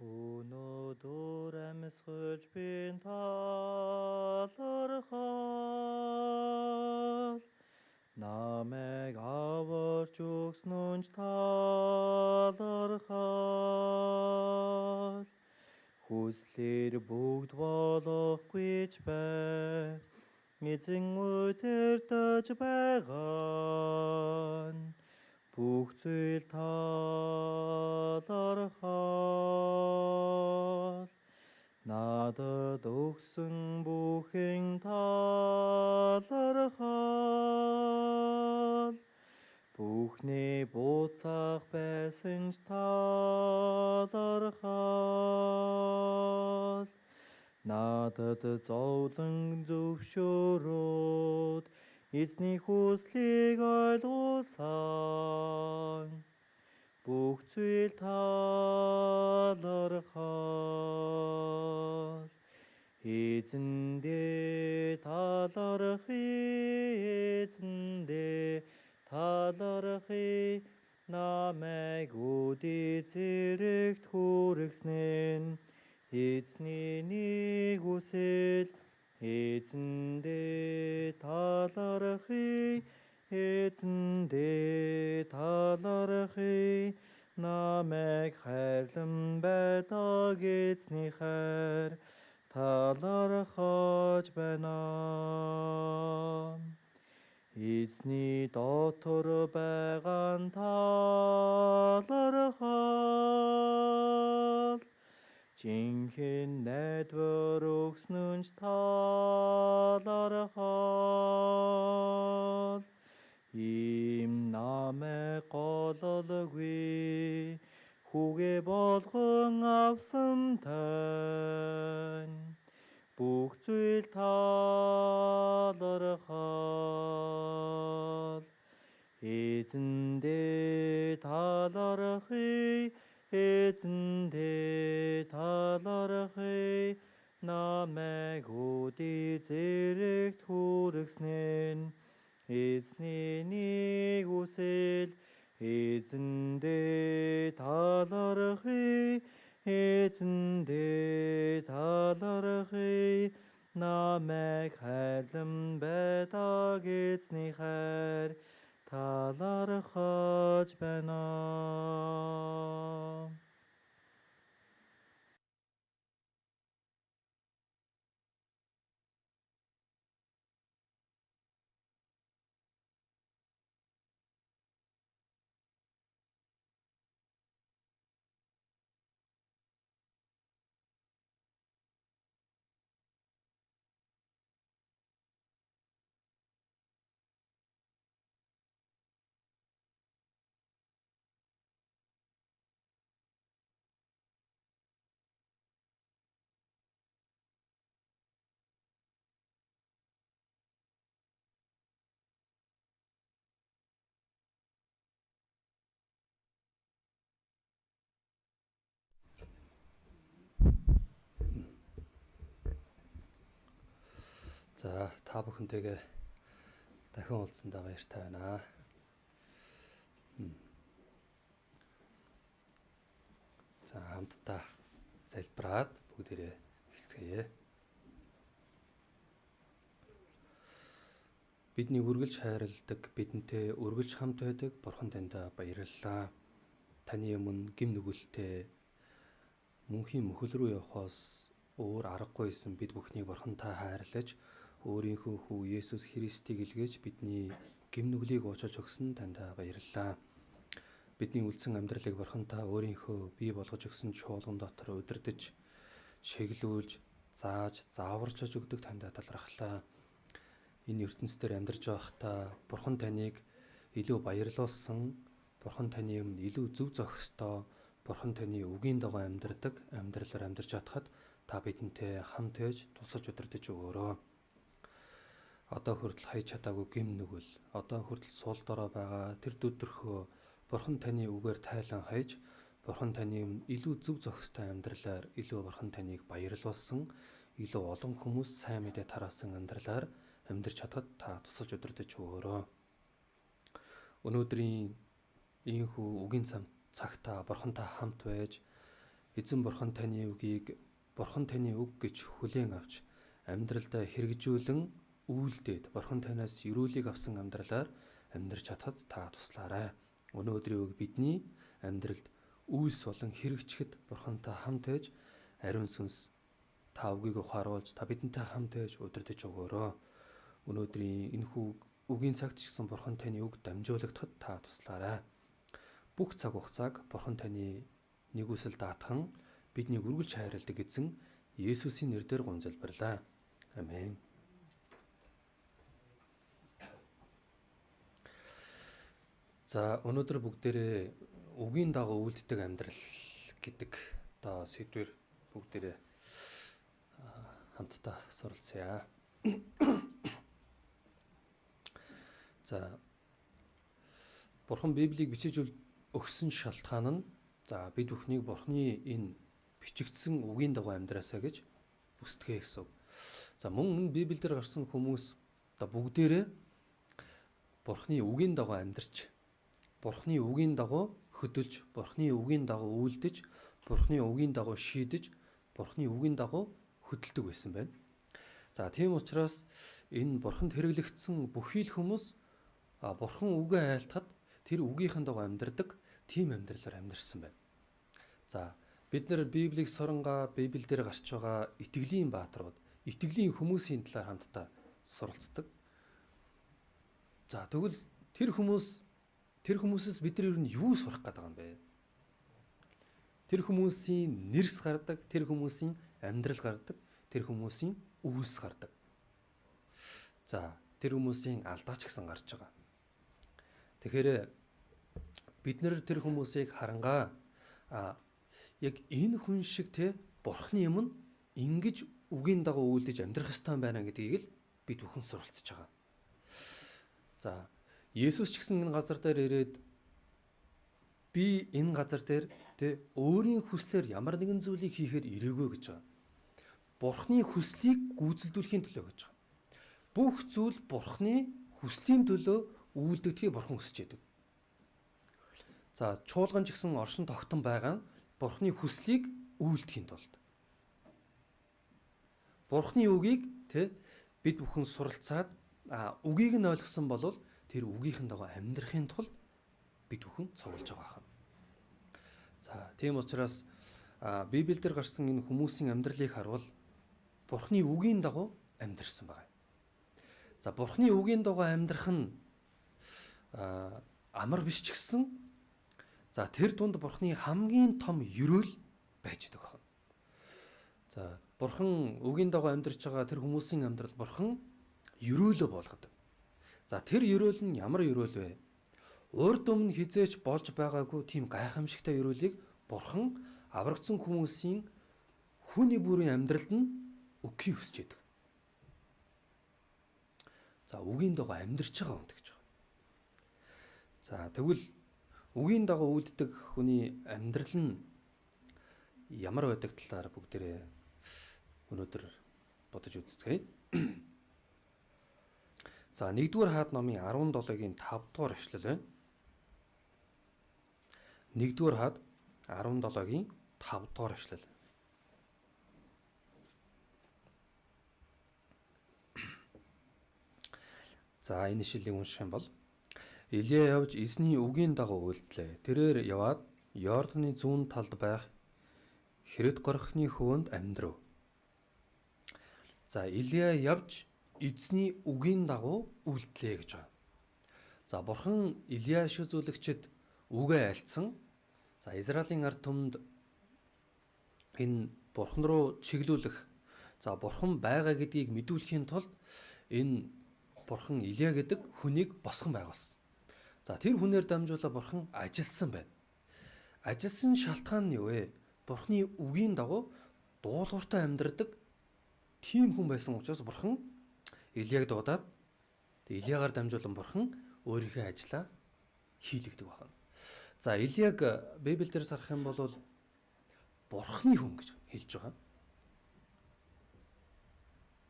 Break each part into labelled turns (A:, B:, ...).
A: Өнөөдөр амьсгалж би талархал, намайг аварч өгсөн нь ч талархал. Хүслээр бүгд болохгүй ч бай, эзэн удирдаж байгаа нь бүх зүйл талархал. Надад өгсөн бүхэн талархал, бүхний буцаах байсан ч талархал. Надад зовлон зөвшөөрөөд эзний хүслийг ойлгуулсан, бүх зүйл талархал. Эзэндээ талархъя, эзэндээ талархъя, намайг өдий зэрэгт хүргэсэн нь эзний нэгүсэл. Эзэндээ талархъя, эзэндээ талархъя, намайг хайрлан байдаг эзний хайр талархаж байна. Эзний дотор байгаа нь талархал, жинхэнэ найдвар өгсөн нь ч талархал. Ийм намайг гололгүй хүүгээ болгон авсан тань бүх зүйл талархал. Эзэндээ талархъя, эзэндээ талархъя, намайг өдий зэрэгт хүргэсэн нь эзний нэгүсэл. Эзэндээ талархъя, эзэндээ талархъя, намайг хайрлан байдаг эзний хайр талархаж байна.
B: За та бүхэнтэйгээ дахин уулзсандаа баяртай байна. За хамтдаа залбираад бүгдээрээ эхэлцгээе. Бидний үргэлж хайрладаг, бидэнтэй үргэлж хамт байдаг Бурхан танд баярлалаа. Таны өмнө гэм нүгэлтэй мөнхийн мөхөл рүү явхоос өөр аргагүй байсан бид бүхнийг Бурхан та хайрлаж, өөрийнхөө хүү Есүс Христийг илгээж бидний гэм нүглийг уучилж өгсөн танд баярлалаа. Бидний үлдсэн амьдралыг Бурхан та өөрийнхөө бий болгож өгсөн чуулган дотор удирдах, чиглүүлж, зааж, зааварчилж өгдөг танд талархлаа. Энэ ертөнцийн амьдарч байхдаа Бурхан таныг илүү баярлуулсан, Бурхан таны өмнө илүү зөв зохистой, Бурхан таны үгийн дагуу амьдардаг амьдралаар амьдарч чадхад та бидэнтэй хамт байж тусалж удирдах өгөөрэй. Одоо хүртэл хайж чадаагүй гэм нүгэл, одоо хүртэл сул дорой байгаа тэр дүдэрхөө Бурхан таны үгээр тайлан хайж, Бурхан таны өмнө илүү зөв зохистой амьдралаар илүү Бурхан таныг баярлуулсан, илүү олон хүмүүс сайн мэдээ тараасан амьдралаар амьдарч чадхад та тусалж удирдах өгөөрэй. Өнөөдрийн ийхүү үгийн цагта Бурхантай хамт байж Эзэн Бурхан таны үгийг Бурхан таны үг гэж хүлээн авч амьдралдаа хэрэгжүүлэн үйлдээд Бурхан танаас ерөөлийг авсан амьдралаар амьдрч чадахад та туслаарай. Өнөөдрийн үг бидний амьдралд үйлс болон хэрэгжихэд Бурхантай хамт байж ариун сүнс та үгийг ухааруулж та бидэнтэй хамт байж удирдах өгөөрэй. Өнөөдрийн энэхүү үгийн цагт ч гэсэн Бурхан таны үг дамжуулагдахад та туслаарай. Бүх цаг хугацааг Бурхан таны нэгүсэл даатхан биднийг үргэлж хайрладаг эзэн Есүсийн нэрээр гунзалбарлаа. Амен. За өнөөдөр бүгдээрээ үгийн дагуу үйлддэг амьдрал гэдэг одоо сэдвэр бүгдээрээ хамтдаа суралцъя. За Бурхан Библийг бичиж өгсөн шалтгаан нь за бид бүхнийг Бурханы энэ бичигдсэн үгийн дагуу амьдраасаа гэж хүсдэгэ гэсэн. За мөн энэ Библиэлд гарсан хүмүүс одоо бүгдээрээ Бурханы үгийн дагуу амьдарч, Бурханы үгийн дагуу хөдөлж, Бурханы үгийн дагуу үйлдэж, Бурханы үгийн дагуу шийдэж, Бурханы үгийн дагуу хөдөлдөг байсан байна. За тийм учраас энэ Бурханд хэрэглэгдсэн бүхий л хүмүүс Бурхан үгээ айлтахад тэр үгийнхэн дагуу амьдардаг тийм амьдралаар амьдарсан байна. За бид нар Библийг сурангаа Библиэлд гарч байгаа итгэлийн бааtruуд, итгэлийн хүмүүсийн талаар хамтдаа суралцдаг. За тэгвэл тэр хүмүүсээс бид нар ер нь юу сурах гэдэг юм бэ? Тэр хүмүүсийн нэрс гардаг, тэр хүмүүсийн амьдрал гардаг, тэр хүмүүсийн үйлс гардаг. За тэр хүмүүсийн алдаа ч гэсэн гарч байгаа. Тэгэхээр бид нэр тэр хүмүүсийг харангаа яг энэ хүн шиг те Бурхны юм нь ингэж үгийн дагуу үйлдэж амьдрах ёстой байна гэдгийг л бид бүхэн суралцж байгаа. За Есүс ч гэсэн энэ газар дээр ирээд би энэ газар дээр те өөрийн хүслээр ямар нэгэн зүйлийг хийхээр ирээгүй гэж байгаа. Бурхны хүслийг гүйцэлдүүлэхийн төлөө гэж байгаа. Бүх зүйл Бурхны хүслийн төлөө үйлдэгдэхийг Бурхан хүсэж байдаг. За чуулган ч гэсэн оршин тогтон байгаа нь Бурхны хүслийг үйлдэхийн тулд. Бурхны үгийг тэ бид бүхэн суралцаад үгийг нь ойлгосон бол тэр үгийнхэн дагуу амьдрахын тулд бид бүхэн цуглаж байгаа юм. За тийм учраас Библиэлд гарсан энэ хүмүүсийн амьдралыг харвал Бурхны үгийн дагуу амьдарсан байгаа. За Бурхны үгийн дагуу амьдрах нь амар биш ч гэсэн за тэр дунд Бурхны хамгийн том ерөөл байж байгаа юм. За Бурхан үгийн дагуу амьдарч байгаа тэр хүмүүсийн амьдрал Бурхан ерөөлөө болгодог. За тэр ерөөл нь ямар ерөөл вэ? Урд өмнө хизээч болж байгаагүй тийм гайхамшигтай ерөөлийг Бурхан аврагдсан хүмүүсийн хүний бүрийн амьдралд нь өгөхийг хүсэж байдаг. За үгийн дагуу амьдарч байгаа хүн гэж байгаа. За тэгвэл үгийн дагуу үйлддэг хүний амьдрал нь ямар байдаг талаар бүгдээрээ өнөөдөр бодож үзцгээе. За 1-р хаад номын 17-гийн 5 дугаар эшлэл байна. 1-р хаад 17-гийн 5 дугаар эшлэл. За энэ ишлэлийг унших юм бол Илия явж эзний үгийн дагуу үйлдлээ. Тэрээр яваад Йорданы зүүн талд байх Хэрэг горхны хөвөнд амьдрав. За Илия явж эзний үгийн дагуу үйлдлээ гэж байна. За Бурхан Илия шиг зүйлэгчид үгээ альцсан. За Израилийн ард түмэнд энэ Бурхан руу чиглүүлэх, за Бурхан байгаа гэдгийг мэдүүлэхийн тулд энэ Бурхан Илия гэдэг хүнийг босгон байгуулсан. За тэр хүнээр дамжуулаад Бурхан ажилласан байна. Ажилласан шалтгаан нь юу вэ? Бурханы үгийн дагуу дуулууртай амьдардаг тийм хүн байсан учраас Бурхан Илияг дуудаад Илиягаар дамжуулан Бурхан өөрийнхөө ажлаа хийлэгдэг байна. За Илияг Библиэлд сарах юм бол Бурханы хүн гэж хэлж байгаа.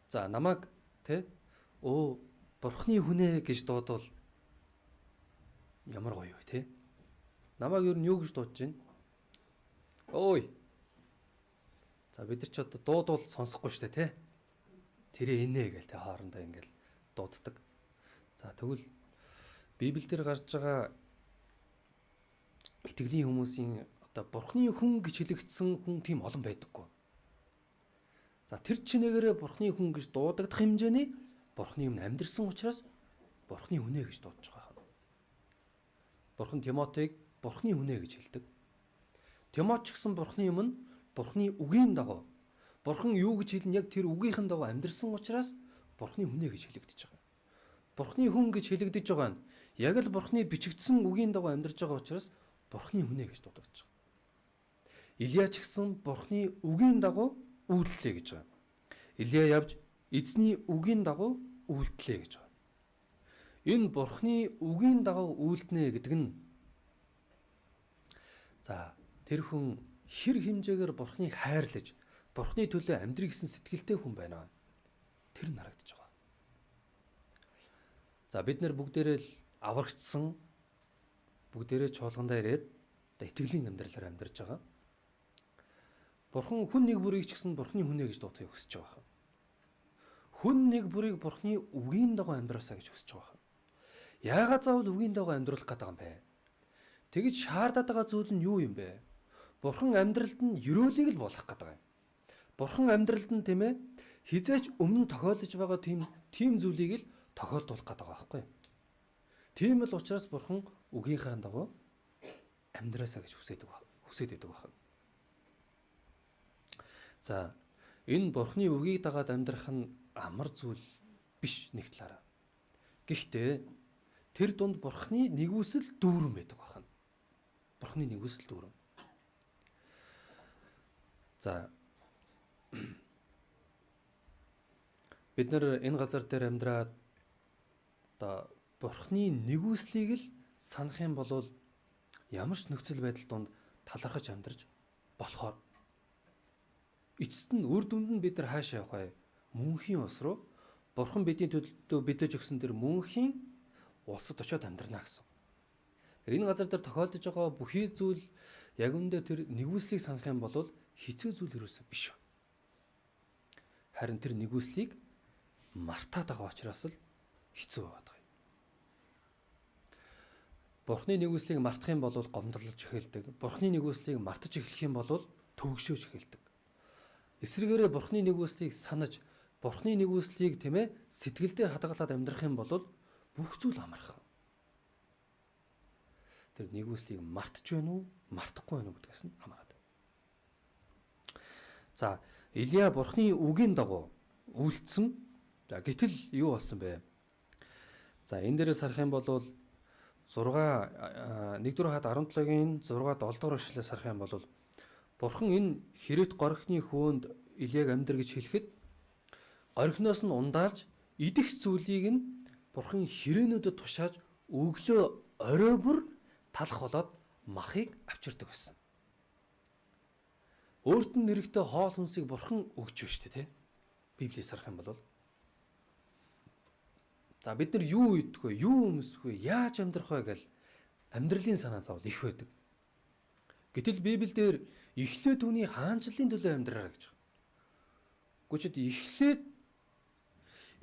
B: За намайг тэ Бурханы хүнээ гэж дуудвал ямар гоё вэ тэ? Намайг ер нь юу гэж дуудаж байна? Ой. За бид нар ч одоо дуудвал сонсохгүй шүү дээ, тэ? Тэрээ инээ гэл тэ хоорондоо ингээл дууддаг. За тэгвэл Библиэлд гарч байгаа итгэлийн хүмүүсийн одоо Бурхны хүн гэж хэлэгдсэн хүн тийм олон байдаггүй. За тэр чинээгээрээ Бурхны хүн гэж дуудагдах хэмжээний Бурхны өмнө амьдрсан учраас Бурхны хүнээ гэж дуудаж байгаа юм. Бурхан Тимотейг Бурхны хүнээ гэж хэлдэг. Тимот ч гэсэн Бурхны өмнө Бурхны үгийн дагуу Бурхан юу гэж хэлнэ яг тэр үгийнхэн дагуу амьдрсан учраас Бурхны хүнээ гэж хэлэгдэж байгаа. Бурхны хүн гэж хэлэгдэж байгаа нь яг л Бурхны бичигдсэн үгийн дагуу амьдарч байгаа учраас Бурхны хүнээ гэж дуудагдаж байгаа. Илия ч гэсэн Бурхны үгийн дагуу үйлдэлээ гэж байгаа. Илия явж эзний үгийн дагуу үйлдэлээ гэж байгаа. Энэ Бурхны үгийн дагуу үйлдэнэ гэдэг нь за тэр хүн хэр хэмжээгээр Бурхныг хайрлаж Бурхны төлөө амьдрыг гэсэн сэтгэлтэй хүн байна. Тэр нь харагдаж байгаа. За бид нар бүгдээрээ л аврагдсан, бүгдээрээ чуулгандаа ирээд итгэлийн амьдралаар амьдарч байгаа. Бурхан хүн нэг бүрийг ч гэсэн Бурхны хүнээ гэж дуудахыг хүсэж байгаа. Хүн нэг бүрийг Бурхны үгийн дагуу амьдраасаа гэж хүсэж байгаа. Яагаад заавал үгийн дагуу амьдруулах гэдэг юм бэ? Тэгж шаардаад байгаа зүйл нь юу юм бэ? Бурхан амьдралд нь ерөөлийг л болгох гэдэг юм. Бурхан амьдралд нь тийм хизээч өмнө тохиолдож байгаа тийм зүйлийг л тохиолдуулах гэдэг байгаа байхгүй юу? Тийм л учраас Бурхан үгийнхээ дагуу амьдраасаа гэж хүсэж байдаг байна. За энэ Бурханы үгийг дагаад амьдрах нь амар зүйл биш нэг талаараа. Гэхдээ тэр дунд Бурханы нэгүсэл дүүрэн байдаг байна. Бурханы нэгүсэл дүүрэн. За бид нар энэ газар дээр амьдраад одоо Бурханы нэгүслийг л санах юм бол ямар ч нөхцөл байдал донд талархаж амьдарч болохоор эцэст нь үр дүнд нь бид нар хаашаа явах вэ? Мөнхийн ус руу Бурхан бидний төлөө бэлдэж өгсөн тэр мөнхийн улсад очиод амьдрна гэсэн. Тэгэхээр энэ газар дээр тохиолдож байгаа бүхий зүйл яг үндэ тэр нэгүслийг санах юм бол хэцүү зүйл ерөөсөө биш. Харин тэр нэгүслийг мартаад байгаа учраас л хэцүү байгаа юм. Бурхны нэгүслийг мартах юм бол гомдлож эхэлдэг. Бурхны нэгүслийг мартаж эхлэх юм бол төвөгшөөж эхэлдэг. Эсвэргээрээ Бурхны нэгүслийг санаж, Бурхны нэгүслийг тийм сэтгэлдээ хадгалаад амьдрах юм бол бүх зүйл амархан. Тэр нэгүслийг мартаж байна уу, мартахгүй байна уу гэдгээс нь хамаарат. За, Илия Бурхны үгийн дагуу үйлдсэн. За, гэтэл юу болсон бэ? За, энэ дээрээс харах юм бол 6 1-р хад 17-гийн 6 7 дугаар эшлэлээс харах юм бол Бурхан энэ Хэрет горхны хөөнд Илияг амьдр гэж хэлэхэд горхиноос нь ундаалж идэх зүйлийг нь Бурхан хэрээнүүдэд тушааж өглөө орой бүр талах болоод махыг авчирдаг байсан. Өөрт нь нэрэгтэй хоол хүнсийг Бурхан өгч байна шүү дээ, тэ? Библиэс харах юм бол за бид нар юу идэх вэ, юу өмсөх вэ, яаж амьдрах вэ гэл амьдралын санаа зовол их байдаг. Гэтэл Библиэлд эхлээд түүний хаанчлалын төлөө амьдраарай гэж байгаа. Гүчид эхлээд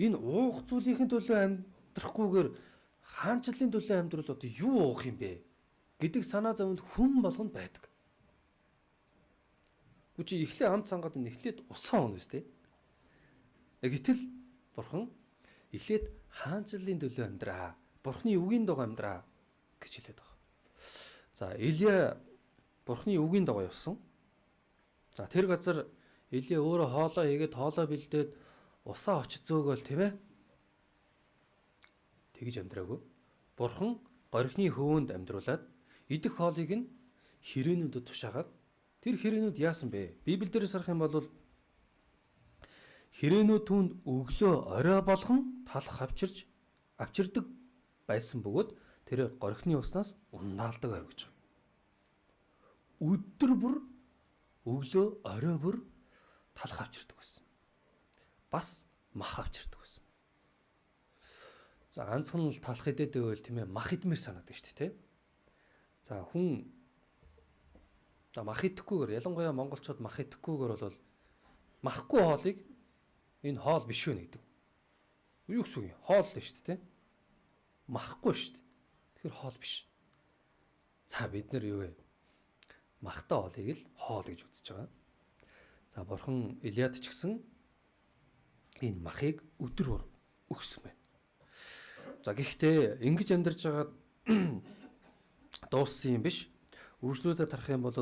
B: энэ уух зүйлийн төлөө амьдрахгүйгээр хаанчлалын төлөө амьдрал одоо юу уух юм бэ гэдэг санаа зовол хүн болгонд байдаг. Гүчи эхлээ амт сангаад энэ эхлээд усан уuna үстэй. Гэтэл Бурхан эхлээд хаанчлалын төлөө амьдраа. Бурханы үгийн дагуу амьдраа гэж хэлээд байгаа. За Илия Бурханы үгийн дагуу явсан. За тэр газар Илия өөрөө хоолоо хийгээд хоолоо бэлдээд усаа очиж зөөгөөл тийм ээ. Тэгж амьдраагүй. Бурхан горхины хөвөнд амьдруулад идэх хоолыг нь хэрээнүүдэд тушаагаад тэр хэрээнүүд яасан бэ? Библиэл дээрээс харах юм бол хэрээнүүд түүнд өглөө орой болгон талах авчирдаг байсан бөгөөд тэр горхины уснаас ундаалдаг байв гэж. Өдөр бүр өглөө орой бүр талах авчирдаг байсан. Бас мах авчирдаг байсан. За ганцхан л талах идээд байвал тийм мах идмээр санагдаж шүү дээ, тэ. За хүн за мах идэхгүйгээр ялангуяа монголчууд мах идэхгүйгээр бол Махгүй хоолыг энэ хоол биш үү нэгдэг. Юу гэсэн үг юм? Хоол л шүү дээ, тэ? Махгүй шүү дээ. Тэгэхээр хоол биш. За бид нар юу вэ? Махтай хоолыг л хоол гэж үзэж байгаа. За бурхан Илияд ч гэсэн энэ махыг өдөр бүр өгсөн байна. За гэхдээ ингэж амьдарч байгаа дууссан юм биш. Үргэлжлүүлээд харах юм бол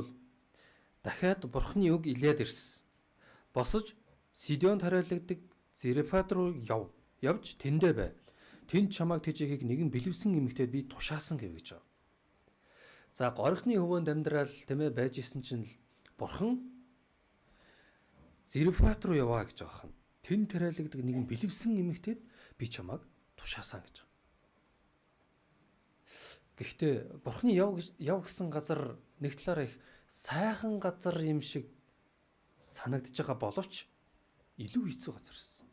B: дахиад бурхны үг Илияд ирсэн. Босож Сидонд хариалагддаг Зерефат руу яв. Явж тэндэ бай. Тэнд чамайг тэжээхийг нэгэн бэлэвсэн эмэгтэйд би тушаасан гэв гэж байгаа. За горихны хөвөөнд амьдрал тийм ээ байж исэн чинь л бурхан Зерефат руу яваа гэж байгаа юм. Тэнд тариалагддаг нэгэн бэлэвсэн эмэгтэйд би чамайг тушаасан гэж байгаа. Гэхдээ бурхны яв гэсэн газар нэг талаараа их сайхан газар юм шиг санагдаж байгаа боловч илүү хэцүү газар байсан.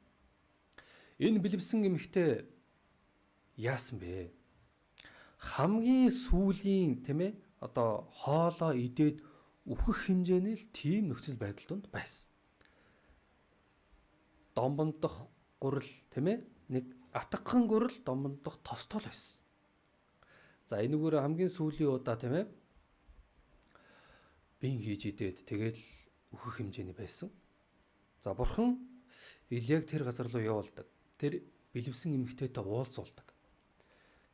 B: Энэ бэлэвсэн эмэгтэй яасан бэ? Хамгийн сүүлийн тийм ээ одоо хоолоо идээд үхэх хэмжээний л тийм нөхцөл байдал донд байсан. Домбондох гурил тийм ээ нэг атгахан гурил домбондох тостол байсан. За энэгээр хамгийн сүүлийн удаа тийм ээ бин хийж идээд тэгээд л үхэх хэмжээний байсан. За бурхан Илияг тэр газар руу явуулдаг. Тэр бэлэвсэн эмэгтэйтэй уулзуулдаг.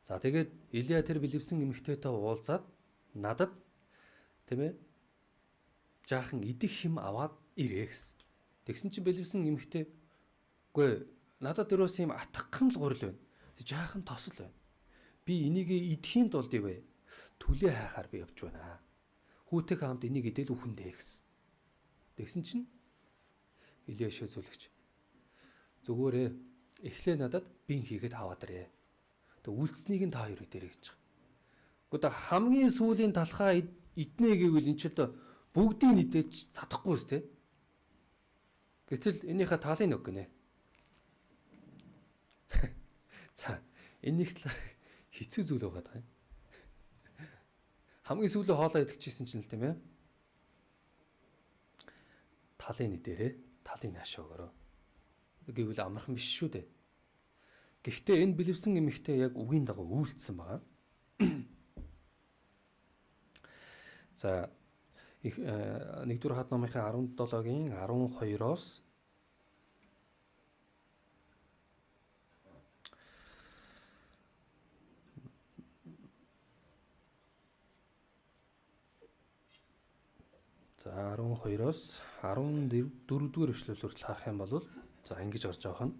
B: За тэгээд Илия тэр бэлэвсэн эмэгтэйтэй уулзаад надад тийм ээ жаахан идэх хим аваад ирээ гэсэн. Тэгсэн чинь бэлэвсэн эмэгтэй үгүй надад дөрөөс юм атгхан л гурил байна. Жаахан тосол байна. Би энийг идэхийн тулд ивэ түлээ хайхаар би явж байна. Хүүтэйхээ хамт энийг идэл үхэндээ гэсэн. Тэгсэн чинь Илия шөө зүлэгч зүгөөрээ эхлээ надад бин хийгээд аваад ирээ. Тэг үлдснийг нь та хоёр идэрэй гэж байгаа. Гэхдээ хамгийн сүүлийн талхаа иднэ гэвэл энэ ч одоо бүгдийг идэж чадахгүй үстэй. Гэтэл энийхээ талын нэг гинэ. За энийх талаар хэцүү зүйл байгаа юм. Хамгийн сүүлийн хоолоо идчихсэн чинь л тийм ээ. Талын идэрээ, талын хашоогороо. Гэвэл амархан биш шүү дээ. Гэхдээ энэ бэлэвсэн эмэгтэй яг үгийн дагуу үйлдсэн байгаа. За 1-р хат номынхаа 17-гийн 12-оос За 12-оос 14-р эшлэл хүртэл харах юм бол за ингэж гарч байгаа нь.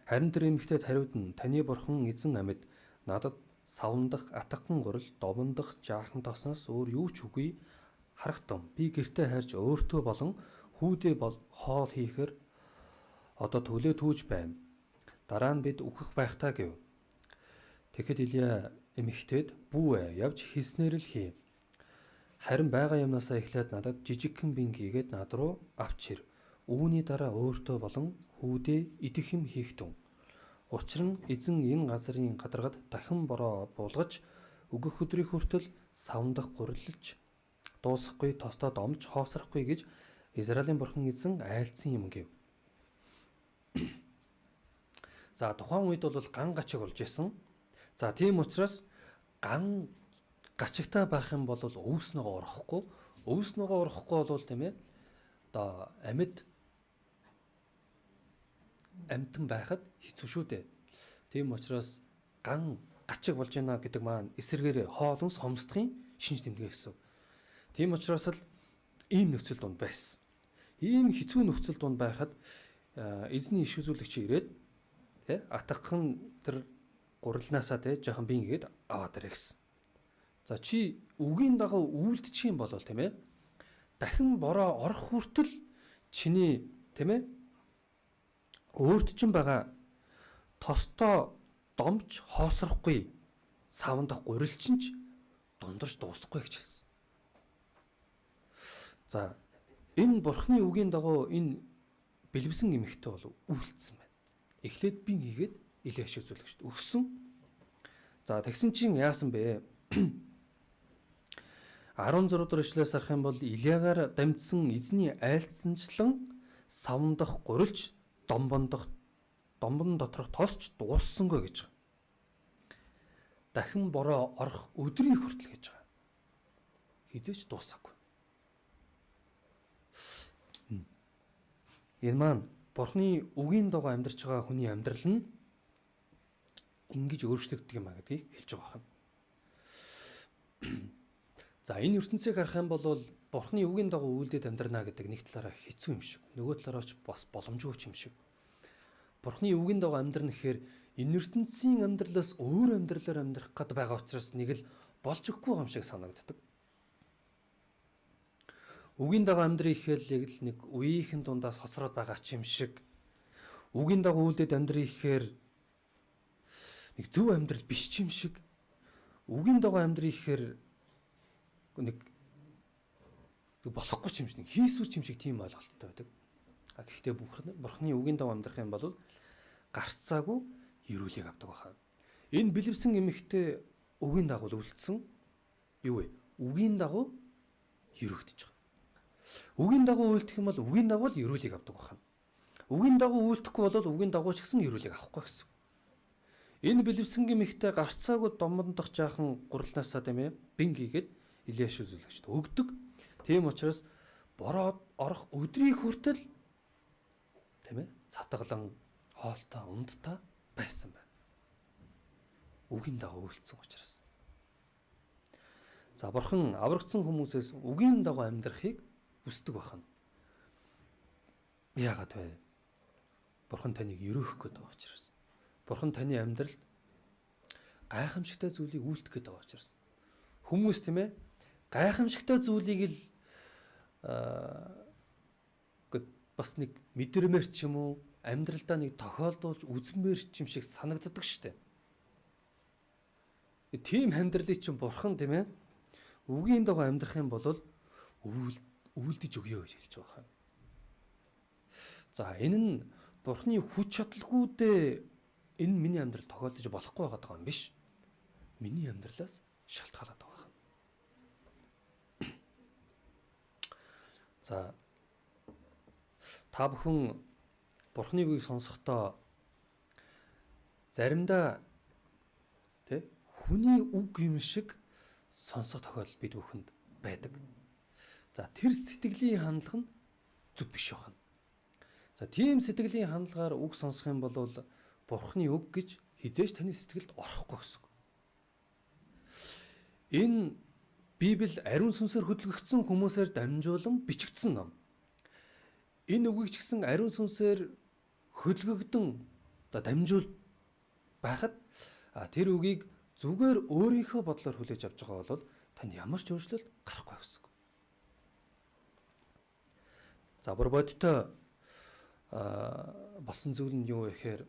B: Харин тэр эмэгтэйд хариуд нь таны бурхан эзэн амьд надад савндах атгахан гурил домондох жаахан тосноос өөр юу ч үгүй харах том. Би гэртээ хайрч өөртөө болон хүүдээ бол хоол хийхээр одоо төлөө түүж байна. Дараа нь бид үхэх байхтаа гэв. Тэгэхэд Илия эмэгтэйд бүү явж хэлснээр л хий. Харин байгаа юмнасаа эхлээд надад жижигхэн бин хийгээд над руу авч ир. Үүний дараа өөртөө болон хүүдээ идэх юм хийх түн. Учир нь эзэн энэ газрын гадаргад дахин бороо буулгаж өгөх өдрийг хүртэл савндах гурилж дуусахгүй тостоо домж хоосрохгүй гэж Израилийн бурхан эзэн айлдсан юм гэв. За тухайн үед бол ган гачиг болж исэн. За тийм учраас ган гачигтай байх юм бол өвс ногоо орохгүй, өвс ногоо орохгүй бол тийм ээ одоо амьд амтан байхад хэцүү шүү дээ. Тийм учраас ган гачиг болж байна гэдэг маань эсэргээр хоолун сомсдохын шинж тэмдэг гэсэн. Тийм учраас л ийм нөхцөл дунд байсан. Ийм хэцүү нөхцөл дунд байхад эзний иш үзүүлэгч ирээд тэ атгахан тэр гурилнаасаа тэ жоохон бин гээд аваад ирээ гэсэн. За чи үгийн дагуу үйлдчих юм бол тийм ээ дахин бороо орох хүртэл чиний тийм ээ өөрт чинь байгаа тостоо домж хоосрохгүй савндах гурилчин ч дундарч дуусахгүй гэж хэлсэн. За энэ бурхны үгийн дагуу энэ бэлэвсэн эмэгтэй бол үйлдсэн байна. Эхлээд бин хийгээд илээ ашиг зүйлэгчд өгсөн. За тэгсэн чинь яасан бэ? 16 дугаар ишлээс харах юм бол Илиягаар дамжсан эзний айлтсанчлан савн дах гурилч домбон доторх тосч дууссангүй гэж байгаа. Дахин бороо орох өдрийн хүртэл гэж байгаа. Хизээч дуусаагүй. Энэ маань Бурхны үгийн дагуу амьдарч байгаа хүний амьдрал нь ингэж өөрчлөгддөг юм а гэдгийг хэлж байгаа юм. За энэ ертөнцийг харах юм бол Бурхны үгийн дагуу үйлдэл амьдрна гэдэг нэг талаараа хэцүү юм шиг. Нөгөө талаараа ч бас боломжгүй юм шиг. Бурхны үгийн дагуу амьдрна гэхээр энэ ертөнцийн амьдралаас өөр амьдралаар амьдрах гээд байгаа учраас нэг л болж өгөхгүй юм шиг санагддаг. Үгийн дагуу амьдрах гэхээр яг л нэг үеийнхэн дундаас хосроод байгаа ч юм шиг. Үгийн дагуу үйлдэл амьдрах гэхээр нэг зөв амьдрал биш ч юм шиг. Үгийн дагуу амьдрах гэхээр нэг болохгүй ч юм шиг, нэг хийсвэр ч юм шиг тийм ойлголттой байдаг. А гэхдээ Бурхны үгийн дагуу амьдрах юм бол гарцаагүй ерөөлийг авдаг байхаа. Энэ бэлэвсэн эмэгтэй үгийн дагуу үлдсэн юу вэ? Үгийн дагуу ерөөгдөж байгаа. Үгийн дагуу үлдэх юм бол үгийн дагуу л ерөөлийг авдаг байхаа. Үгийн дагуу үлдэхгүй бол үгийн дагуу ч гэсэн ерөөлийг авахгүй гэсэн. Энэ бэлэвсэн эмэгтэй гарцаагүй домондох жаахан гурлаасаа тийм бин хийгээд Илияш үзүүлэгчд өгдөг. Тийм учраас бороо орох өдрийн хүртэл тийм цатгалан хоолтой ундтай байсан байна. Үгийн дагуу үйлдсэн учраас. За Бурхан аврагдсан хүмүүсээс үгийн дагуу амьдрахыг хүсдэг байна. Яагаад вэ? Бурхан таныг ерөөх гээд байгаа учраас. Бурхан таны амьдралд гайхамшигтай зүйлийг үйлдэх гээд байгаа учраас. Хүмүүс тийм гайхамшигтай зүйлийг л бас нэг мэдэрмээр ч юм уу амьдралдаа нэг тохиолдуулж үзмээр ч юм шиг санагддаг штеп. Тийм амьдралыг чинь Бурхан тийм үгийн дагуу амьдрах юм бол үйлдэж өгье гэж хэлж байгаа юм. За энэ нь Бурханы хүч чадалгүйдээ энэ миний амьдрал тохиолдож болохгүй байгаа юм биш. Миний амьдралаас шалтгаалаад байгаа юм. За та бүхэн Бурханы үгийг сонсохдоо заримдаа хүний үг юм шиг сонсох тохиолдол бид бүхэнд байдаг. За тэр сэтгэлийн хандлага нь зөв биш байна. За тийм сэтгэлийн хандлагаар үг сонсох юм бол Бурханы үг гэж хизээч таны сэтгэлд орохгүй гэсэн. Энэ Библи ариун сүнсээр хөдөлгөгдсөн хүмүүсээр дамжуулан бичигдсэн ном. Энэ үгийг ч гэсэн ариун сүнсээр хөдөлгөгдөн одоо дамжуул байхад тэр үгийг зүгээр өөрийнхөө бодлоор хүлээж авч байгаа бол танд ямар ч өөрчлөлт гарахгүй гэсэн. За бүр бодтой болсон зүйл нь юу вэ гэхээр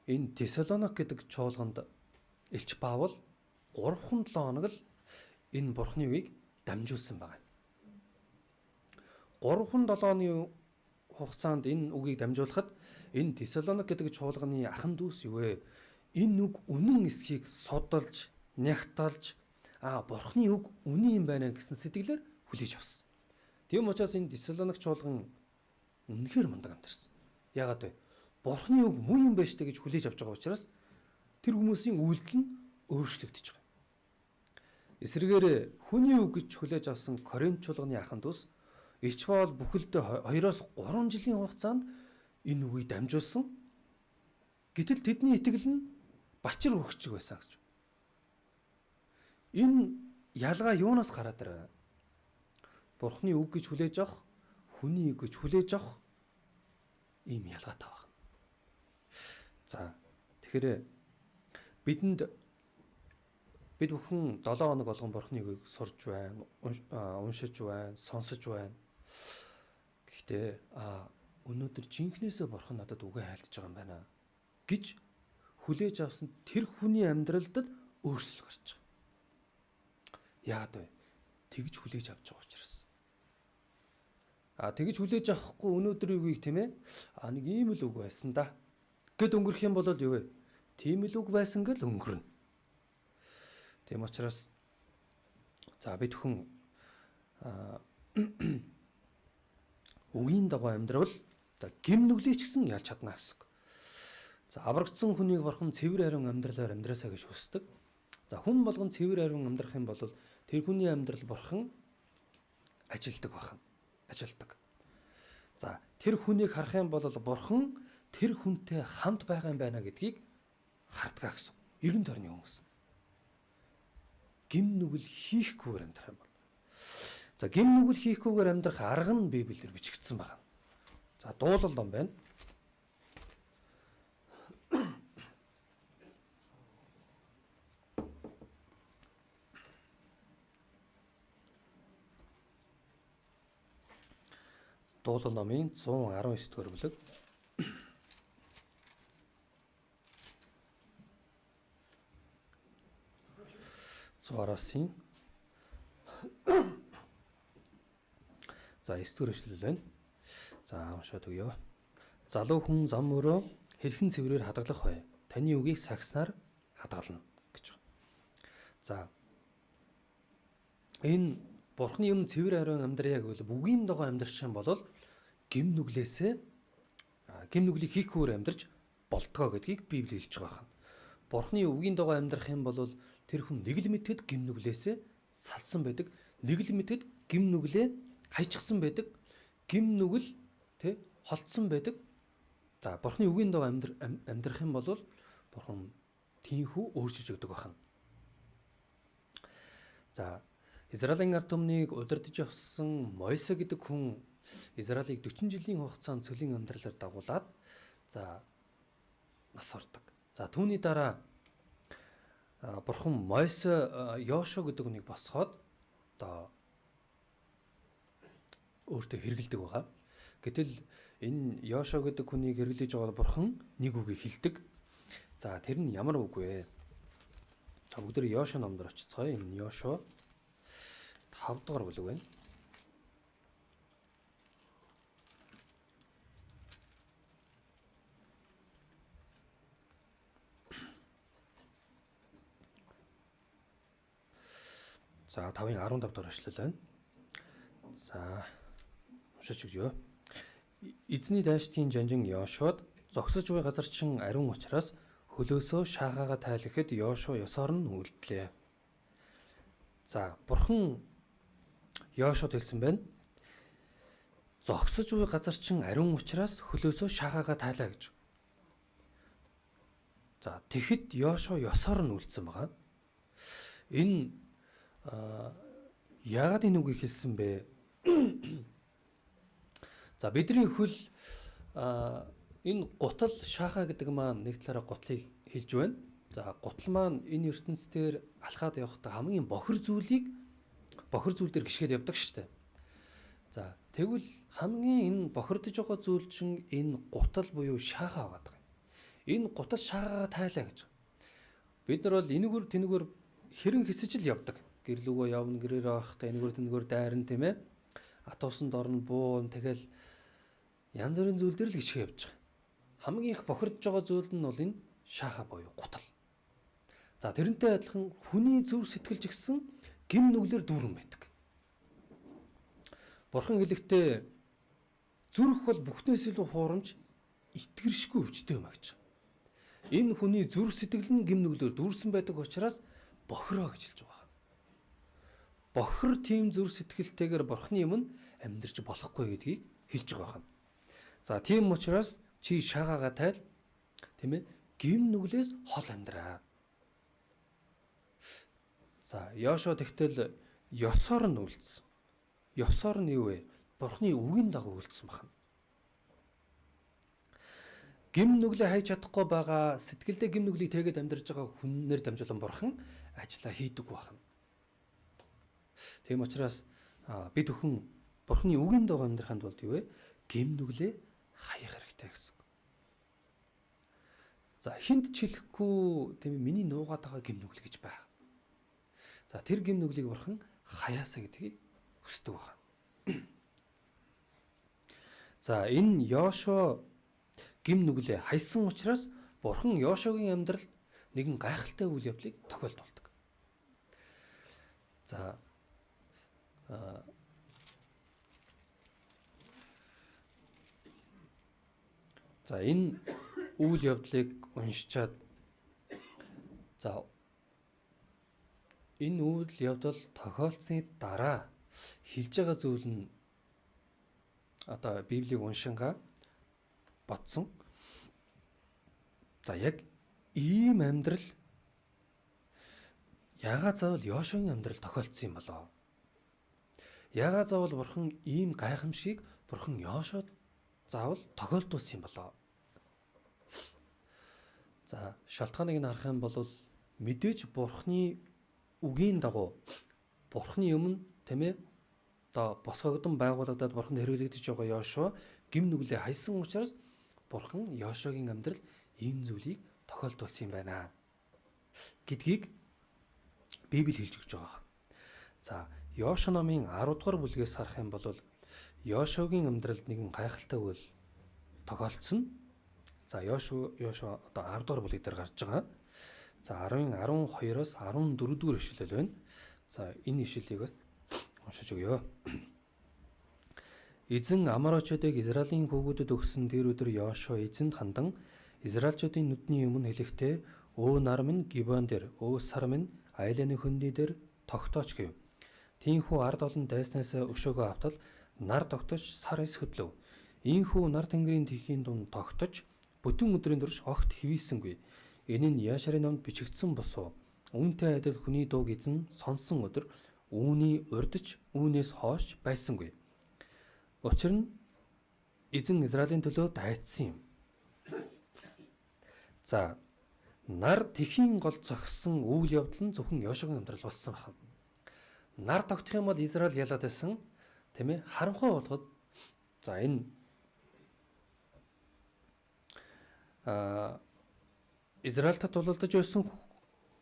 B: энэ Тесалоник гэдэг чуулганд Элч Паул 3-7 хоног л энэ Бурхны үгийг дамжуулсан байна. 3-7 хоногийн хугацаанд энэ үгийг дамжуулахад энэ Тесалоник гэдэг чуулганы ахан дүүс юу вэ? Энэ үг үнэн эсхийг судалж, нягталж, Бурхны үг үнэн юм байна гэсэн сэтгэлээр хүлээж авсан. Тийм учраас энэ Тесалоник чуулган үнэхээр мундаг амьдарсан. Яагаад вэ? Бурхны үг муу юм байна штэ гэж хүлээж авч байгаа учраас тэр хүмүүсийн үйлдэл нь өөрчлөгдөж байгаа. Эсрэгээр хүний үг гэж хүлээж авсан Коринт чуулганы ахан дүүс Элч Паул бүхэлдээ 2-3 жилийн хугацаанд энэ үгийг дамжуулсан. Гэтэл тэдний итгэл нь бачир өгчөг байсан гэж. Энэ ялгаа юунаас гараад ирв? Бурхны үг гэж хүлээж авах, хүний үг гэж хүлээж авах ийм ялгаатай байна. За тэгэхээр бид бүхэн 7 хоног болгон Бурхны үгийг сурж байна, уншиж байна, сонсож байна. Гэхдээ өнөөдөр жинхнээсээ Бурхан надад үгээ хайлтж байгаа юм байна гэж хүлээж авсан тэр хүний амьдралд өөрчлөлт гарч байгаа. Яагаад вэ? Тэгж хүлээж авч байгаа учраас. Тэгж хүлээж авахгүй өнөөдрийн үгийг тийм нэг ийм л үг байсан да гэд өнгөрөх юм бол юу вэ? Тийм л үг байсан гэл өнгөрнө. Тийм учраас за бид хүн үгийн дагуу амьдрал за гим нүглийг ч гэсэн ялж чадна гэсэн. За аврагдсан хүнийг бурхан цэвэр ариун амьдралаар амьдраасаа гэж хүсдэг. За хүн болгон цэвэр ариун амьдрах юм бол тэр хүний амьдрал бурхан ажилдаг бахан. Ажилдаг. За тэр хүнийг харах юм бол бурхан тэр хүнтэй хамт байгаа юм байна гэдгийг хардгаа гэсэн. Эргэн тойрны хүмүүс. Гим нүгэл хийхгүйгээр амьдрах юм бол. За гим нүгэл хийхгүйгээр амьдрах арга нь Библиэр бичигдсэн байна. За дуулал ном байна. Дуулал номын 119 дугаар бүлэг. 119-ийн за 9 дугаар эшлэл байна. За уншаад өгье. Залуу хүн зам мөрөө хэрхэн цэврээр хадгалах вэ? Таны үгийг сагснаар хадгална гэж байна. За энэ Бурхны өмнө цэвэр ариун амьдрая гэвэл үгийн дагуу амьдрах юм бол гим нүглээсээ гим нүглийг хийхгүйгээр амьдрч болдгоо гэдгийг Библи хэлж байгаа юм. Бурхны үгийн дагуу амьдрах юм бол тэр хүн нэг л мэдэд гим нүглээсээ салсан байдаг, нэг л мэдэд гим нүглээ хайчихсан байдаг, гим нүгэл тэ холдсон байдаг. За Бурхны үгийн дагуу амьдрах юм бол Бурхан тийхүү өөрчилж өгдөг байна. За Израилийн ард түмнийг удирдах явсан Мойсе гэдэг хүн Израилийг 40 жилийн хугацаанд цөлийн амьдралаар дагуулад за нас ордог. За түүний дараа Бурхан Мойсе Йошуа гэдэг хүнийг босгоод одоо өөртөө хэрэгэлдэг байгаа. Гэтэл энэ Йошуа гэдэг хүнийг хэрэглэж байгаа Бурхан нэг үгийг хэлдэг. За тэр нь ямар үг вэ? За бүгд Йошуа номдор очицгоё. Энэ Йошуа 5 дугаар бүлэг байна. За 5-ын 15 дугаар эшлэл байна. За уншиж өгье. Эзний дайчдын жанжин Йошуад зогсож буй газар чин ариун учраас хөлөөсөө шаагаага тайлахад Йошуа ёсоор нь үлдлээ. За Бурхан Йошуад хэлсэн байна. Зогсож буй газар чин ариун учраас хөлөөсөө шаагаага тайлаа гэж. За тэгэхэд Йошуа ёсоор нь үлдсэн байгаа. Энэ яагаад энэ үгийг хэлсэн бэ? За бидний хөл энэ гутал шаахаа гэдэг маань нэг талаараа гутлыг хэлж байна. За гутал маань энэ ертөнцийн алхаад явахдаа хамгийн бохир зүйлийг бохир зүйл дээр гიშгээд явдаг шүү дээ. За тэгвэл хамгийн энэ бохирдож байгаа зүйл чинь энэ гутал буюу шаахаа байгаа юм. Энэ гутал шаагаа тайлаа гэж. Бид нар бол энэгээр тэнэгээр хэрэн хэсэж л явдаг. Гэр лүүгөө явна, гэрээр авахдаа энэгээр тэнэгээр дайрна тийм ээ. Атуусанд орно, буун тэгэл янз бүрийн зүйл дээр л гიშгэ явж байгаа. Хамгийн их бохирдож байгаа зүйл нь бол энэ шааха буюу гутал. За тэрнтэй адилхан хүний зүрх сэтгэл ч гэсэн гим нүглэр дүүрэн байдаг. Бурхан хэлэхдээ зүрх бол бүхнээс илүү хуурамч итгэршгүй өвчтэй юм а гэж. Энэ хүний зүрх сэтгэл нь гим нүглэр дүүрсэн байдаг учраас бохироо гэж хэлж байгаа. Бохир тийм зүрх сэтгэлтэйгээр Бурханы өмнө амьдарч болохгүй гэдгийг хэлж байгаа юм. За тийм учраас чи шаагаага тайл тийм ээ гим нүглээс хол амьдраа. За Йошуа тэгтэл ёсоор нь үлдсэн. Ёсоор нь юу вэ? Бурхны үгийн дагуу үлдсэн байна. Гим нүглээ хайж чадахгүй байгаа сэтгэлдээ гим нүглийг тэгээд амьдарч байгаа хүнээр дамжуулан Бурхан ажиллаа хийдэг байна. Тийм учраас бид бүхэн Бурхны үгийн дагуу амьдрахын тулд юу вэ? Гим нүглээ хаях хэрэгтэй гэсэн. За хинт ч хэлэхгүй тийм миний нуугаад байгаа гим нүгэл гэж байгаа. За тэр гим нүглийг Бурхан хаяасаа гэдгийг хүсдэг байна. За энэ Йошуа гим нүглээ хайсан учраас Бурхан Йошуагийн амьдралд нэгэн гайхалтай үйл явдлыг тохиолдуулдаг. За за энэ үйл явдлыг уншичаад за энэ үйл явдал тохиолдсны дараа хэлж байгаа зүйл нь одоо Библийг уншингаа бодсон. За яг ийм амьдрал яагаад заавал Йошуагийн амьдрал тохиолдсон юм болоо? Яагаад заавал Бурхан ийм гайхамшгийг Бурхан Йошуад заавал тохиолдуулсан юм болоо? За шалтгааныг нь харах юм бол мэдээж Бурханы үгийн дагуу Бурханы өмнө тийм ээ одоо босгогдсон байгуулагдаад Бурханд хэрэглэгдэж байгаа Йошуа гим нүглээ хайсан учраас Бурхан Йошуагийн амьдрал ийм зүйлийг тохиолдуулсан юм байна гэдгийг Библи хэлж өгч байгаа. За Йошуа номын 10 дугаар бүлгээс харах юм бол Йошуагийн амьдралд нэгэн гайхалтай үйл тохиолдсон. За Йошуа одоо 10 дугаар бүлэг дээр гарч байгаа. За 10-ын 12-оос 14 дугаар ишлэл байна. За энэ ишлэлийг бас уншиж өгье. Эзэн Аморочуудыг Израилийн хүүгүүдэд өгсөн тэр өдөр Йошуа эзэнд хандан Израильчуудын нүдний өмнө хэлэхдээ өө нар минь Гибон дээр, өө сар минь Айланы хөндөй дээр тогтооч гэв. Тийхүү ард олон дайснаас өшөөгөө автал нар тогтож сар эс хөдлөв. Ийхүү нар тэнгэрийн тхийн дунд тогтож бүтэн өдрийн турш огт хэвийсэнгүй. Энэ нь Яшарын номд бичигдсэн босуу. Үүнтэй адил хүний дууг эзэн сонсон өдөр үүний урдч үүнээс хойш байсангүй. Учир нь эзэн Израилийн төлөө дайцсан юм. За нар тэхийн гол зогссон үйл явдал нь зөвхөн Йошуагийн амьдрал болсон байна. Нар тогтох юм бол Израиль ялаад байсан, тийм ээ, харанхуй болгоход за энэ Израильтай тулалдаж байсан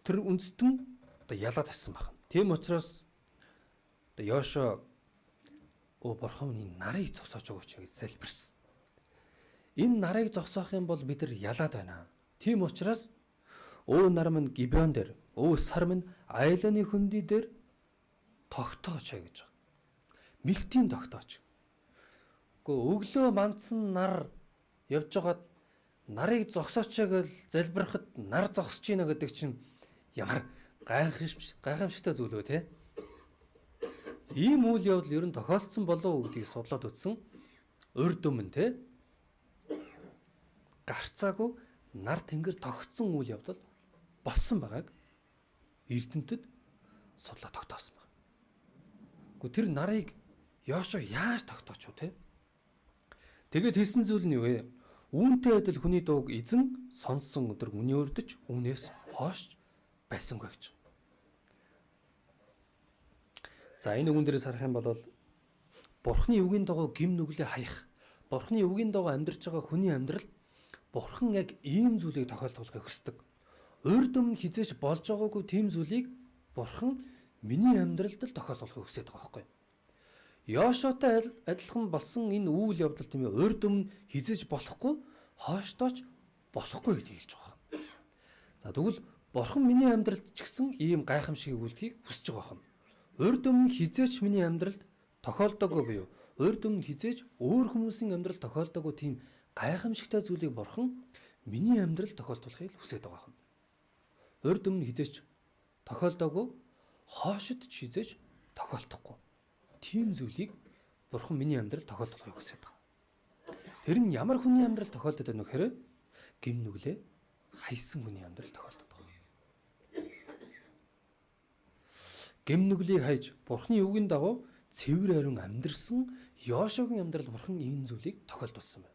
B: тэр үндэстэн одоо ялаад байсан байна. Тийм учраас одоо Йошуа бурхан минь нарыг зогсоож өгөөч гэж залбирсан. Энэ нарыг зогсоох юм бол бид нар ялаад байна. Тийм учраас өө нар минь Гибеон дээр, өө сар минь Айланы хөндөй дээр тогтооч гэж байгаа. Мэлтийн тогтооч. Гэхдээ өглөө мандсан нар явж байгаад нарыг зогсооч гэж залбирахад нар зогсож гинэ гэдэг чинь ямар гайхамшигтай зүйл вэ те? Ийм үйл явдал ер нь тохиолдсон болов уу гэдгийг судлаад үзсэн. Урд өмнө те гарцаагүй нар тэнгэр тогтсон үйл явдал болсон байгааг эрдэмтэд судлаа тогтоосон байна. Гэхдээ тэр нарыг Йошуа яаж тогтооч вэ те? Тэгээд хэлсэн зүйл нь юу вэ? Үүнтэй адил хүний дууг эзэн сонссон өдөр үний урдч үүнээс хойш байсангүй гэж. За энэ үгэн дээрээс харах юм бол Бурхны үгийн дагуу гим нүглээ хаях, Бурхны үгийн дагуу амьдарч байгаа хүний амьдрал Бурхан яг ийм зүйлийг тохиолдуулахыг хүсдэг. Урд өмнө хизээч болж байгаагүй тийм зүйлийг Бурхан миний амьдралд л тохиолдуулахыг хүсэж байгаа байхгүй юу? Йошуатай адилхан болсон энэ үйл явдал тийм ээ урд өмнө хизээж болохгүй, хойштооч болохгүй гэдгийг хэлж байгаа юм. За тэгвэл Бурхан миний амьдралд ч гэсэн ийм гайхамшигыг үлдэхийг хүсэж байгаа юм. Урд өмнө хизээч миний амьдралд тохиолдоогүй буюу урд өмнө хизээч өөр хүмүүсийн амьдралд тохиолдоогүй тийм гайхамшигтай зүйлийг Бурхан миний амьдралд тохиолдуулахыг хүсэж байгаа юм. Урд өмнө хизээч тохиолдоогүй, хоошид ч хизээч тохиолдохгүй. Тийм зүйлийг Бурхан миний амьдралд тохиолдуулахыг хүсэж байгаа. Тэр нь ямар хүний амьдрал тохиолдод байна вэ гэхээр гим нүглээ хайсан хүний амьдрал тохиолдод байгаа. Гим нүглийг хайж Бурханы үгийн дагуу цэвэр ариун амьдрсан Йошуагийн амьдрал Бурхан энэ зүйлийг тохиолдуулсан байна.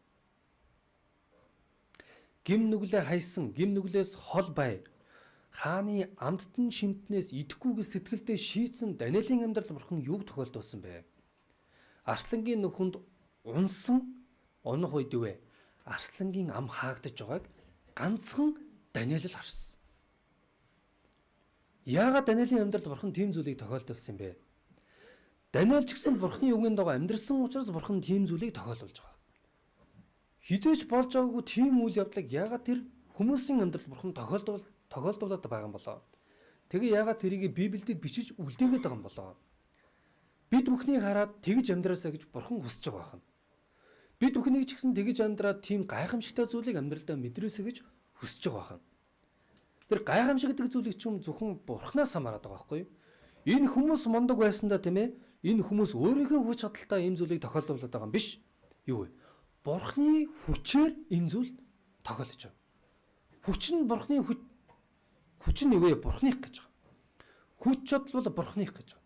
B: Гим нүглээ хайсан, гим нүглээс хол бай, хааны амттан шимтнээс идэхгүй гэж сэтгэлдээ шийдсэн Даниэлийн амьдрал Бурхан юуг тохиолдуулсан бэ? Арслангийн нөхөнд унсан унах үед юу вэ? Арслангийн ам хаагдаж байгааг ганцхан Даниэл л харсан. Яагаад Даниэлийн амьдралд Бурхан тийм зүйлийг тохиолдуулсан юм бэ? Даниэл ч гэсэн Бурханы үгийн дагуу амьдрсан учраас Бурхан тийм зүйлийг тохиолдуулж байгаа. Хизээч болж байгаагүй тийм үйл явдлыг яагаад тэр хүмүүсийн амьдрал Бурхан тохиолдуулаад байгаа юм болоо? Тэгээ яагаад тэрийг Библиэд бичиж үлдээгээд байгаа юм болоо? Бид бүхнийг хараад тэгж амьдраасаа гэж Бурхан хүсэж байгаа юм. Бид бүхнийг ч гэсэн тэгж амьдраад тийм гайхамшигтай зүйлийг амьдралдаа мэдрээсэй гэж хүсэж байгаа юм. Тэр гайхамшиг гэдэг зүйлийг ч юм зөвхөн Бурханаас хамаарат байгаа байхгүй юу? Энэ хүмүүс мундаг байсандаа тийм ээ, энэ хүмүүс өөрийнхөө хүч чадалтай ийм зүйлийг тохиолдуулаад байгаа юм биш. Юу вэ? Бурханы хүчээр энэ зүйл тохиолдож байгаа. Хүч нь Бурханы хүч, хүч нь юу вэ? Бурханых гэж байгаа. Хүч чадал бол Бурханых гэж байгаа.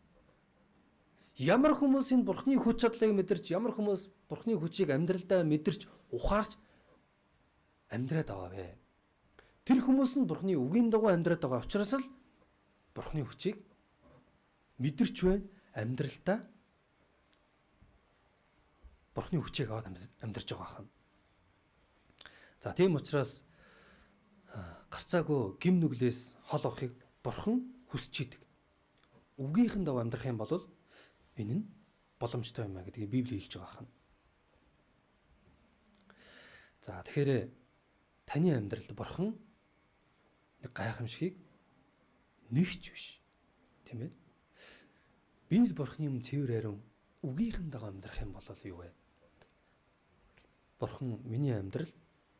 B: Ямар хүмүүс энэ Бурханы хүч чадлыг мэдэрч, ямар хүмүүс Бурханы хүчийг амьдралдаа мэдэрч, ухаарч амьдраад байгаа вэ? Тэр хүмүүс нь Бурханы үгийн дагуу амьдраад байгаа учраас л Бурханы хүчийг мэдэрч байна, амьдралдаа Бурханы хүчийг аваад амьдарч байгаа юм. За тийм учраас гарцаагүй гим нүглээс хол авахыг Бурхан хүсэж идэг. Үгийнхэн дагуу амьдрах юм бол энэ нь боломжтой юм а гэдгийг Библи хэлж байгаа юм. За тэгэхээр таны амьдралд Бурхан нэг гайхамшигыг нэгч биш. Тийм ээ? Би л Бурханы өмнө цэвэр ариун үгийнхэн дагуу амьдрах юм бол юу вэ? Бурхан миний амьдрал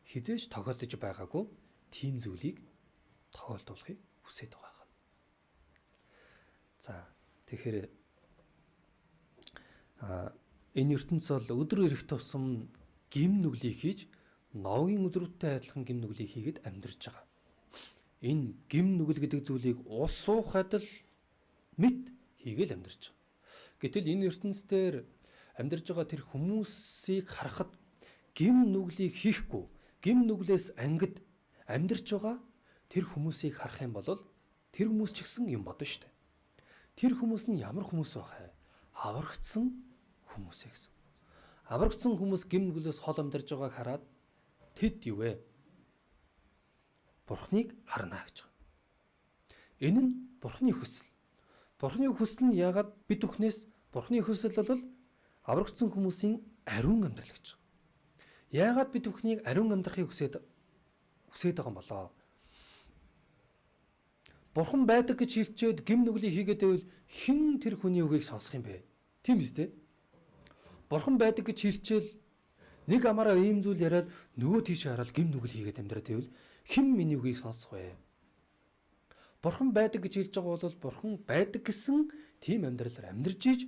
B: хизээж тохиолдож байгаагүй тийм зүйлийг тохиолдуулахыг хүсэж байгаа юм. За тэгэхээр энэ ертөнц бол өдөр ирэх тусам гим нүглийг хийж новгийн өдрүүдтэй адилхан гим нүглийг хийгээд амьдарч байгаа. Энэ гим нүгэл гэдэг зүйлийг ус уух адил мэт хийгээл амьдарч байгаа. Гэтэл энэ ертөнцийн амьдарч байгаа тэр хүмүүсийг харахад гим нүглийг хийхгүй, гим нүглээс ангид амьдарч байгаа тэр хүмүүсийг харах юм бол тэр хүмүүс ч гэсэн юм бодно шүү дээ. Тэр хүмүүс нь ямар хүмүүс байх вэ? Аврагдсан хүмүүс ээ гэсэн. Аврагдсан хүмүүс гим нүглээс хол амьдарч байгааг хараад тэд юу вэ? Бурхныг харна гэж байгаа. Энэ нь Бурхны хүсэл. Бурхны хүсэл нь яагаад бид бүхнээс Бурхны хүсэл бол аврагдсан хүмүүсийн ариун амьдрал гэж байгаа. Яагаад бид бүхнийг ариун амьдрахыг хүсээд байгаа юм болоо? Бурхан байдаг гэж хэлчихэд гим нүглийг хийгээд байвал хэн тэр хүний үгийг сонсох юм бэ? Тийм биз дээ? Бурхан байдаг гэж хэлчээл нэг амаараа ийм зүйл яриад нөгөө тийш хараад гим нүгэл хийгээд амьдраад байвал хэн миний үгийг сонсох вэ? Бурхан байдаг гэж хэлж байгаа бол Бурхан байдаг гэсэн тийм амьдралаар амьдарч иж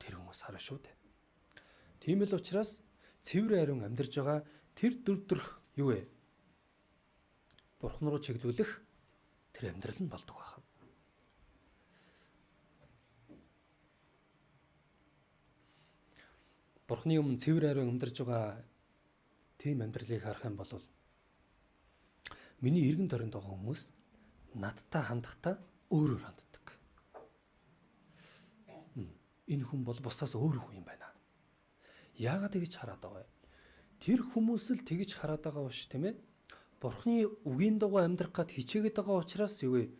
B: тэр хүмүүс хараа шүү дээ. Тийм л учраас цэвэр ариун амьдарч байгаа тэр дүр төрх юу вэ? Бурхан руу чиглүүлэх тэр амьдрал нь болдог байх. Бурхны өмнө цэвэр ариун амьдарч байгаа тийм амьдралыг харах юм бол миний эргэн тойронд байгаа хүмүүс надтай хандахдаа өөрөөр ханддаг. Энэ хүн бол бусдаас өөр хүн юм байна. Яагаад тэгж хараад байгаа вэ? Тэр хүмүүс л тэгж хараад байгаа биш тийм ээ? Бурхны үгийн дагуу амьдрах гад хичээгээд байгаа учраас юу вэ?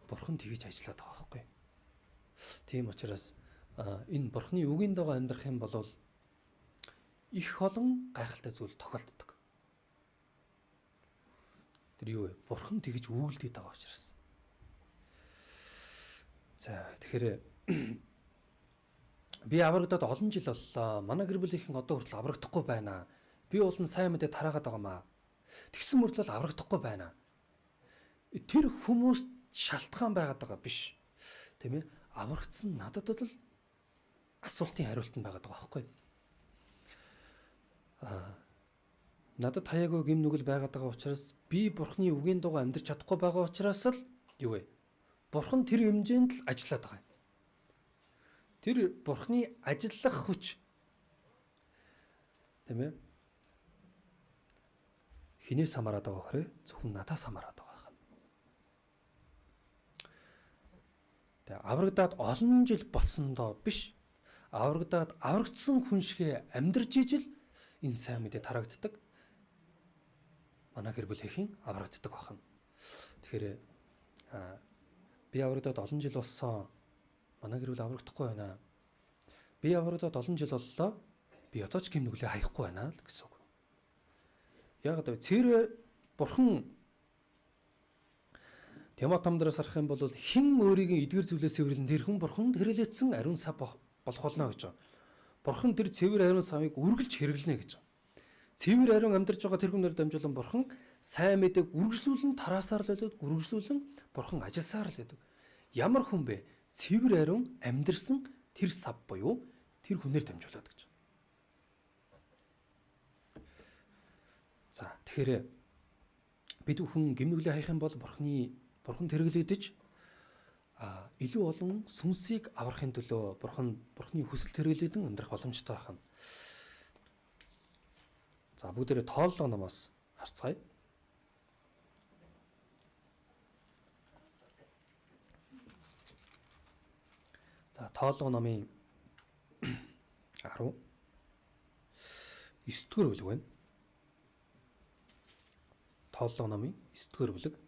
B: Бурхан тэгж ажиллаад байгаа байхгүй. Тийм учраас энэ Бурхны үгийн дагуу амьдрах юм бол их олон гайхалтай зүйл тохиолддог. Тэр юу вэ? Бурхан тэгж үйлдээд байгаа учраас. За тэгэхээр би аврагдаад олон жил боллоо. Манай гэр бүлийнхэн одоо хүртэл аврагдахгүй байна. Би бол нь сайн мэдээ тараагаад байгаа маа. Тэгсэн мөртлөө аврагдахгүй байна. Тэр хүмүүст шалтгаан байгаад байгаа биш. Тийм ээ? Аврагдсан надад бол асуултын хариулт нь байгаад байгаа байхгүй. Надад хаяагүй гим нүгэл байгаад байгаа учраас би Бурхны үгийн дагуу амьдрч чадахгүй байгаа учраас л юу вэ? Бурхан тэр хэмжээнд л ажиллаад байгаа юм. Тэр Бурхны ажиллах хүч тийм ээ? Хинээс хамаарат байгаа вөхрөө? Зөвхөн надаас хамаарат байгаа юм. Тэгээ аврагдаад олон жил болсондоо биш. Аврагдаад аврагдсан хүн шигэ амьдрч ижил энэ сайн мэдээ тарагддаг. Манай гэр бүлийнхэн аврагддаг байна. Тэгэхээр би аврагдаад олон жил болсон. Манай гэр бүл аврагдахгүй байна. Би аврагдаад олон жил боллоо. Би одоо ч гим нүглээ хаяхгүй байна л гэсэн үг. Яг одоо цэвэр Бурхан Тимот номдроос харах юм бол хэн өөрийгөө эдгэр зүйлээс цэвэрлэн тэр хүн Бурханд хэрэглэгдсэн ариун сав болох болно гэж байгаа. Бурхан тэр цэвэр ариун савыг үргэлж хэрэглэнэ гэж байгаа. Цэвэр ариун амьдарч байгаа тэр хүнээр дамжуулан Бурхан сайн мэдээг үргэлжлүүлэн тараасаар л байдаг, үргэлжлүүлэн Бурхан ажилласаар л байдаг. Ямар хүн бэ? Цэвэр ариун амьдарсан тэр сав буюу тэр хүнээр дамжуулаад гэж. За тэгэхээр бид бүхэн гимнүглээ хайх юм бол Бурханд хэрэглэгдэж илүү олон сүнсийг аврахын төлөө Бурханы хүсэл хэрэглэгдэн амьдрах боломжтой байх нь. За бүгдээрээ тооллого номоос харцгаая. За тооллого номын 19 дэх бүлэг байна. Тооллого номын 9 дэх бүлэг.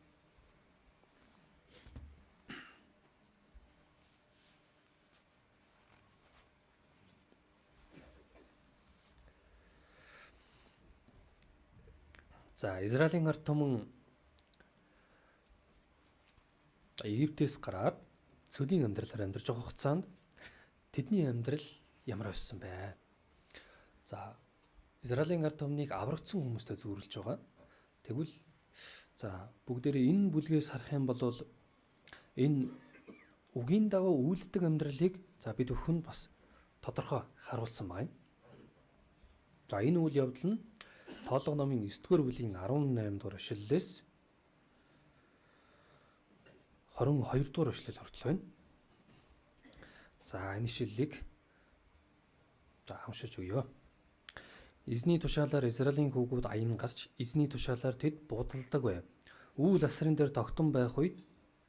B: За Израилийн ард түмэн Египтээс гараад цөлийн амьдралаар амьдарч байгаа хугацаанд тэдний амьдрал ямар байсан бэ? За Израилийн ард түмнийг аврагдсан хүмүүстэй зүүрлж байгаа. Тэгвэл за бүгдээрээ энэ бүлгээс харах юм бол энэ үгийн дагуу үйлддэг амьдралыг за бид бүхэн бас тодорхой харуулсан байна. За энэ үйл явдал нь Тооллого номын 9 дугаар бүлгийн 18 дугаар ишлэлээс 22 дугаар ишлэл хүртэл байна. За энэ ишлэлийг за уншиж өгье. Эзний тушаалаар Израилийн хүүгүүд аян гарч эзний тушаалаар тэд буудалдаг байв. Үүл асрын дээр тогтон байх үед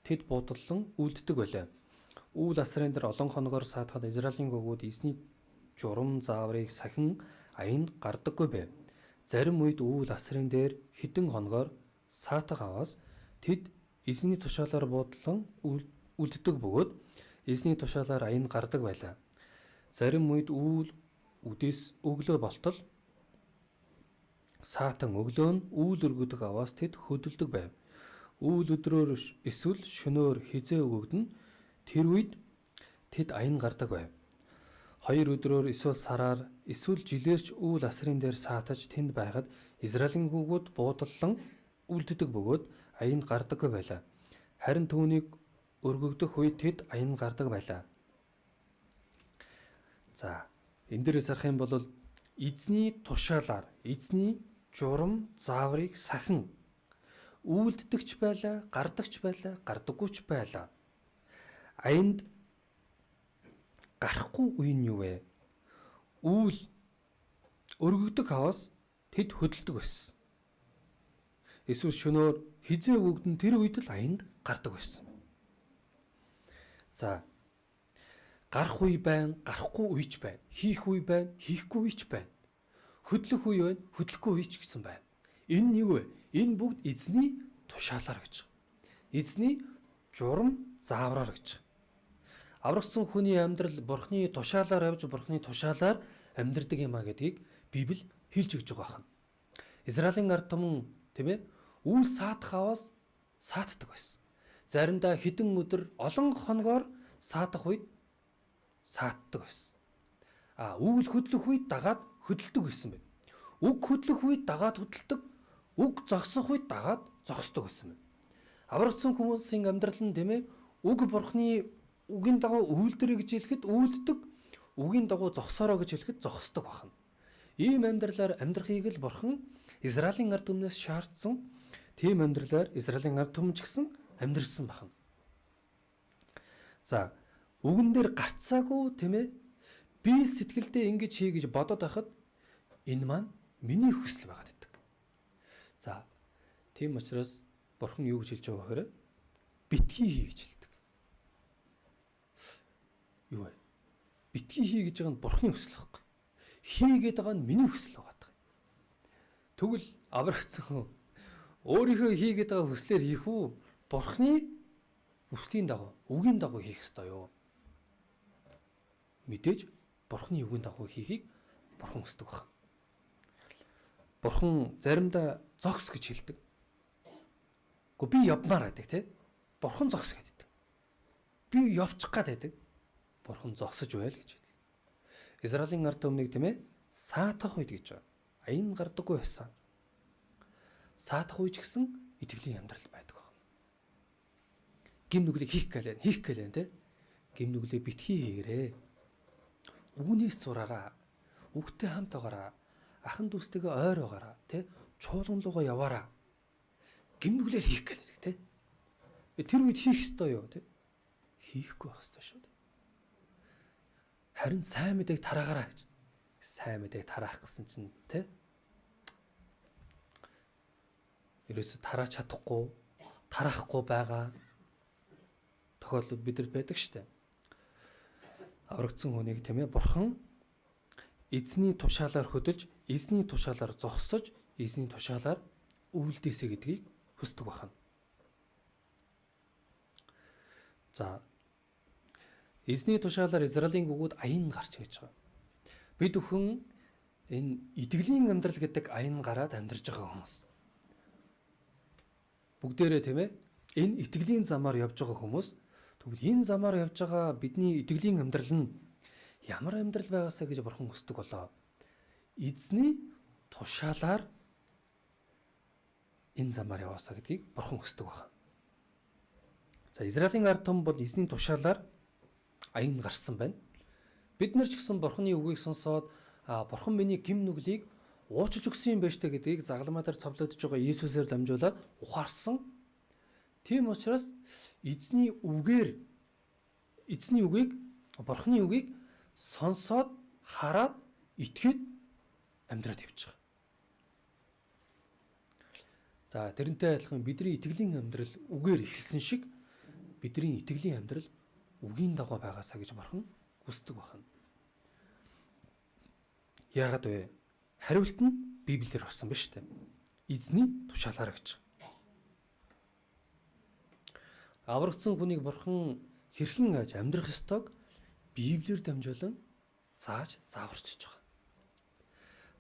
B: тэд буудаллан үлддэг байлаа. Үүл асрын дээр олон хоногор саатахад Израилийн хүүгүүд эзний журам зааврыг сахин аянд гардаггүй байв. Зарим үед үүл асрын дээр хэдэн хоногор саатах аваас тэд эзний тушаалаар буудлан үлддэг бөгөөд эзний тушаалаар аянд гардаг байлаа. Зарим үед үүл үдээс өглөө болтол саатан өглөө нь үүл өргөдөг аваас тэд хөдөлдөг байв. Үүл өдрөөр эсвэл шөнөөр хизээ өгөгдөн тэр үед тэд аян гардаг байв. 2 өдрөөр эсвэл сараар эсвэл жилээрч үүл асрын дээр саатаж тэнд байхад Израилийн хүүгүүд буудаллан үлддэг бөгөөд аянд гардаггүй байлаа. Харин түүнийг өргөгдөх үед тэд аянд гардаг байлаа. За энэ дээрээс харах юм бол эзний тушаалаар эзний журам зааврыг сахин үйлддэгч байлаа, гардагч байлаа, гардаггүйч байлаа. Аянд гарахгүй үе нь юу вэ? Үүл өргөгдөх хаваас тэд хөдөлдөг байсан. Эсвэл шөнөөр хизээ өгдөн тэр үед л аянд гардаг байсан. За гарах үе байна, гарахгүй үеч байна. Хийх үе байна, хийхгүй үеч байна. Хөдлөх үе байна, хөдлөхгүй үеч гэсэн байна. Энэ нь юу вэ? Энэ бүгд эзний тушаалаар гэж. Эзний журам заавраар гэж. Аврагдсан хүний амьдрал Бурхны тушаалаар явж Бурхны тушаалаар амьдрдаг юм а гэдгийг Библи хэлж өгч байгаа юм. Израилийн ард түмэн тийм үйл саатах аваас саатдаг байсан. Заримдаа хэдэн өдөр олон хоногоор саатах үед саатдаг байсан. А үйл хөдлөх үед дагаад хөдөлдөг байсан байна. Үг хөдлөх үед дагаад хөдөлдөг, үг зогсох үед дагаад зогсдог байсан байна. Аврагдсан хүмүүсийн амьдрал нь тийм үг Бурхны үгийн дагуу үйлдэрэй гэж хэлэхэд үйлддэг, үгийн дагуу зогсоороо гэж хэлэхэд зогсдог байна. Ийм амьдралаар амьдрахыг л Бурхан Израилийн ард түмнээс шаардсан. Тийм амьдралаар Израилийн ард түмэн ч гэсэн амьдрсан байна. За үгэн дээр гарцаагүй тийм би сэтгэлдээ ингэж хий гэж бодоод байхад энэ маань миний хүсэл байгаад байдаг. За тийм учраас Бурхан юу гэж хэлж байгаа вэ гэхээр битгий хий гэж хэлдэг. Юу вэ? Битгий хий гэж байгаа нь Бурханы хүсэл байхгүй. Хий гэдэг байгаа нь миний хүсэл байгаа даа. Тэгвэл аврагдсан хүн өөрийнхөө хийгээд байгаа хүслээр хийх үү? Бурханы хүслийн дагуу, үгийн дагуу хийх ёстой юу? Мэдээж Бурханы үгийн дагуу хийхийг Бурхан хүсдэг байна. Бурхан заримдаа зогс гэж хэлдэг. Гэхдээ би явмаар байдаг тий. Бурхан зогс гэдэг. Би явчих гад байдаг. Бурхан зогсож байл гэж хэлээ. Израилийн ард түмнийг тийм саатах үед гэж байгаа. Аян гардаггүй байсан. Саатах үе ч гэсэн итгэлийн амьдрал байдаг байна. Гим нүглийг хийх гэлээ, хийх гэлээ тий. Гим нүглээ битгий хийгэрээ. Үүнээс сураараа. Үгтэй хамт байгаараа. Ахан дүүстэйгээ ойр байгаараа тий. Чуулган руугаа яваараа. Гим нүглээ хийх гэлээ тий. Тэр үед хийх ёстой юу тий? Хийхгүй байх ёстой шүү дээ. Харин сайн мэдээг тараагаараа гэж. Сайн мэдээг тараах гэсэн чинь тий. Ерөөсө тараач чадахгүй, тараахгүй байгаа тохиолдол бидэнд байдаг штэ. Аврагдсан хүнийг тийм бурхан эзний тушаалаар хөдөлж, эзний тушаалаар зогсож, эзний тушаалаар өвлдөөсэй гэдгийг хүсдэг байна. За эзний тушаалаар Израилийн өгөөд аян гарч гэж байгаа. Бид бүхэн энэ итгэлийн амьдрал гэдэг аян гараад амьдарч байгаа хүмүүс. Бүгдээрээ тийм энэ итгэлийн замаар явж байгаа хүмүүс тэгвэл энэ замаар явж байгаа бидний итгэлийн амьдрал нь ямар амьдрал байгаасаа гэж бурхан хүсдэг болоо. Эзний тушаалаар энэ замаар яваасаа гэдгийг бурхан хүсдэг байна. За Израилийн ард түмэн бол эзний тушаалаар аян гарсан байна. Бид нар ч гэсэн бурханы үгийг сонсоод бурхан миний гим нүглийг уучлж өгсөн юм байна штэ гэдгийг загалмай дээр цовлогдож байгаа Иесусээр дамжуулаад ухаарсан. Тийм учраас эзний үгээр эзний үгийг бурханы үгийг сонсоод хараад итгээд амьдраад явж байгаа. За тэрнтэй адилхан бидний итгэлийн амьдрал үгээр эхэлсэн шиг бидний итгэлийн амьдрал үгийн дагуу байгаасаа гэж бурхан хүсдэг байна. Яагаад вэ? Хариулт нь Библиэр болсон ба шүү дээ. Эзний тушаалаар гэж. Аврагдсан хүнийг бурхан хэрхэн яаж амьдрах ёстойг Библиэр дамжуулан зааж зааварчилж байгаа.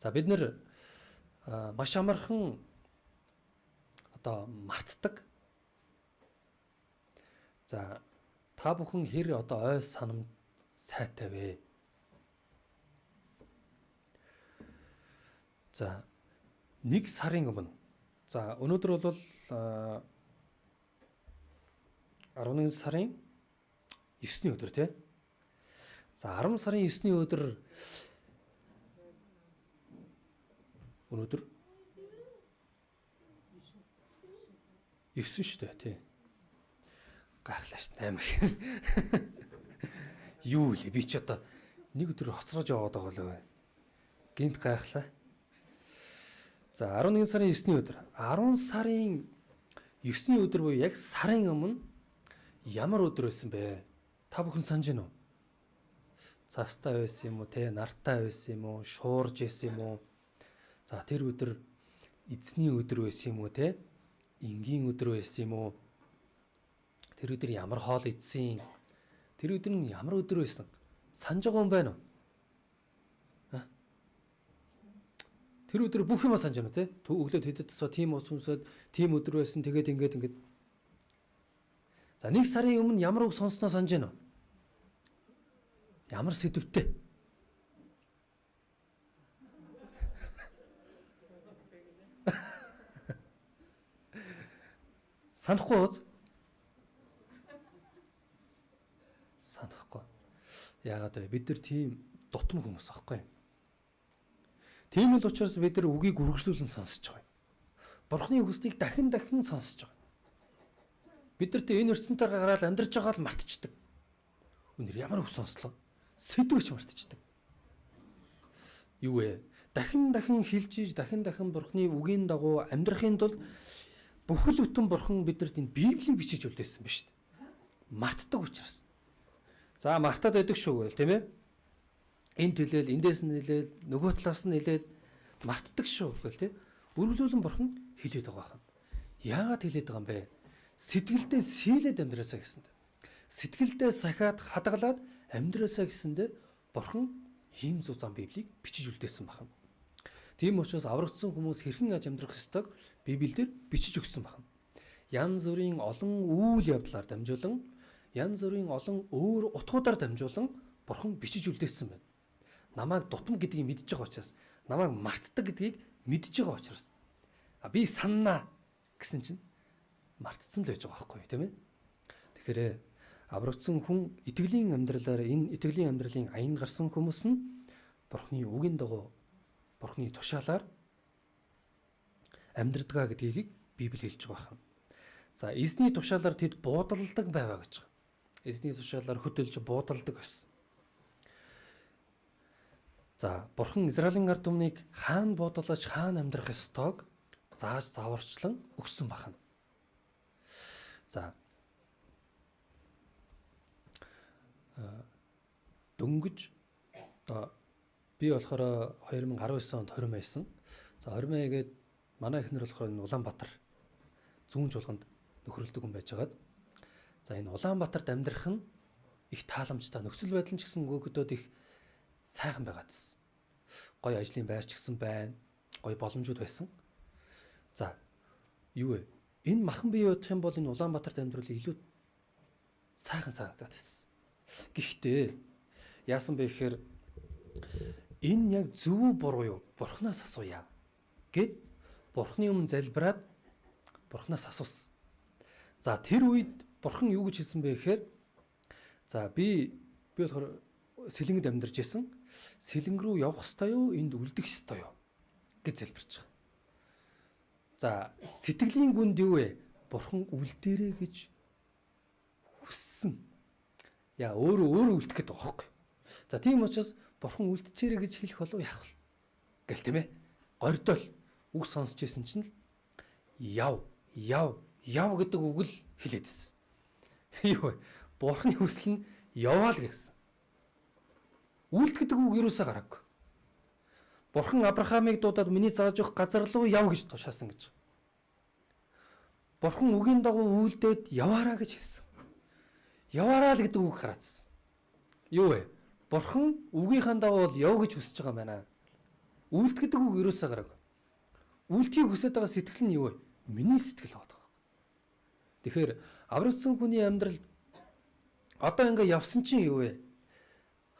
B: За бид нэр маш амархан одоо мартдаг. За та бүхэн хэр одоо ой санам сайтай вэ? За 1 сарын өмнө. За өнөөдөр бол 11 сарын 9-ний өдөр тий. За 10 сарын 9-ний өдөр өнөөдөр 9 шүү дээ тий. Гайхлаа ш 8. Юу вэ? Би ч одоо нэг өдөр хоцрож яваад байгаа болов. Гинт гайхлаа. За 11 сарын 9-ний өдөр. 10 сарын 9-ний өдөр буюу яг сарын өмнө ямар өдөр байсан бэ? Та бүхэн санаж байна уу? Цастай байсан юм уу, те нартай байсан юм уу, шуурж байсан юм уу? За тэр өдөр эзний өдөр байсан юм уу, те? Энгийн өдөр байсан юм уу? Тэр өдөр ямар хоол идсэн? Тэр өдөр нь ямар өдөр байсан? Санаж байгаа юм байна уу? Тэр өдөр бүх юма санаж байна тий. Өглөө тэдэд тусаа тийм ус өмсөд тийм өдөр байсан. Тэгээд ингээд ингээд. За 1 сарын өмнө ямар үг сонссноо санаж байна уу? Ямар сэдвтэй? Санахгүй үз? Санахгүй. Яагаад вэ? Бид нар тийм дутмаг хүмүүс аахгүй юу? Тийм л учраас бид нар үгийг үргэлжлүүлэн сонсож байгаа юм. Бурхны хүслийг дахин дахин сонсож байгаа. Бид нар энэ ертөнцийн гараад амьдарч байгаа л мартчихдаг. Өнөр ямар үг сонслоо? Сэдвэж мартчихдаг. Юу вэ? Дахин дахин хэлж иж дахин дахин Бурхны үгийн дагуу амьдрахын тулд бүхэл бүтэн Бурхан бидэрт энэ Библийг бичиж үлдээсэн ба шүү дээ. Мартдаг учраас. За мартаад байдаг шүү гээл тийм ээ. Энэ төлөөл эндээс нь нэлээл нөгөө талаас нь нэлээл мартдаг шүү гэл тийм. Үргэлжлүүлэн Бурхан хэлээд байгаа юм. Яагаад хэлээд байгаа юм бэ? Сэтгэлдээ сийлээд амьдраасаа гэсэнд. Сэтгэлдээ сахиад хадгалаад амьдраасаа гэсэндээ Бурхан ийм зүү зам Библийг бичиж үлдээсэн байна. Тийм учраас аврагдсан хүмүүс хэрхэн аж амьдрах ёстойг Библиэлд бичиж өгсөн байна. Янз бүрийн олон үйл явдлаар дамжуулан, янз бүрийн олон өөр утгуудаар дамжуулан Бурхан бичиж үлдээсэн байна. Намайг дутам гэдгийг мэдж байгаа учраас, намайг мартдаг гэдгийг мэдж байгаа учраас. А би саннаа гэсэн чинь мартцсан л байж байгаа байхгүй тийм ээ. Тэгэхээр аврагдсан хүн итгэлийн амьдралаар энэ итгэлийн амьдралын аянд гарсан хүмүүс нь Бурхны үгийн дагуу Бурхны тушаалаар амьдрдгаа гэдгийг Библи хэлж байгаа юм. За эзний тушаалаар тэд буудалдаг байваа гэж байгаа. Эзний тушаалаар хөдөлж буудалдаг байсан. За Бурхан Израилийн ард түмнийг хаана буудалж хаана амьдрах ёстойг зааж зааварчлан өгсөн бахна. За дөнгөж одоо би болохоор 2019 онд 20 байсан. За 20 маягээд манай эхнэр болохоор энэ Улаанбаатар зүүн чуулганд нөхрөлдөг хүн байжгаад за энэ Улаанбаатарт амьдрах нь их тааламжтай нөхцөл байдал нь ч гэсэн өгөөдөөд их сайхан байгаад байсан. Гоё ажлын байр ч гэсэн байна. Гоё боломжууд байсан. За юу вэ? Энэ махан бие удах юм бол энэ Улаанбаатарт амьдрал илүү сайхан санагдаад байсан. Гэхдээ яасан бэ гэхээр энэ яг зөв үү буруу юу? Бурханаас асууя гэд Бурханы өмнө залбираад Бурханаас асуусан. За тэр үед Бурхан юу гэж хэлсэн бэ гэхээр за би болохоор Сэлэнгэд амьдарч исэн. Сэлэнг рүү явах ёстой юу? Энд үлдэх ёстой юу? гэж залбирч байгаа. За сэтгэлийн гүнд юу вэ? Бурхан үлдээрэй гэж хүссэн. Яа өөрөө өөрөө үлдэх гэдэг байгаа байхгүй. За тийм учраас Бурхан үлдчихээрэй гэж хэлэх болов яах вэ? Гэл тийм ээ. Гордол үг сонсч исэн чинь л яв, яв, яв гэдэг үг л хэлээд ирсэн. Юу вэ? Бурханы хүсэл нь яваа л гэсэн. Үлд гэдэг үг юусаа гараагүй. Бурхан Авраамыг дуудаад миний зааж өгөх газар руу яв гэж тушаасан гэж. Бурхан үгийн дагуу үйлдээд яваараа гэж хэлсэн. Яваараа л гэдэг үг гараадсан. Юу вэ? Бурхан үгийнхээ дагуу бол яв гэж хүсэж байгаа юм байна. Үлд гэдэг үг юусаа гараагүй. Үлдхийг хүсэж байгаа сэтгэл нь юу вэ? Миний сэтгэл байгаа. Тэгэхээр аврагдсан хүний амьдрал одоо ингээ явсан чинь юу вэ?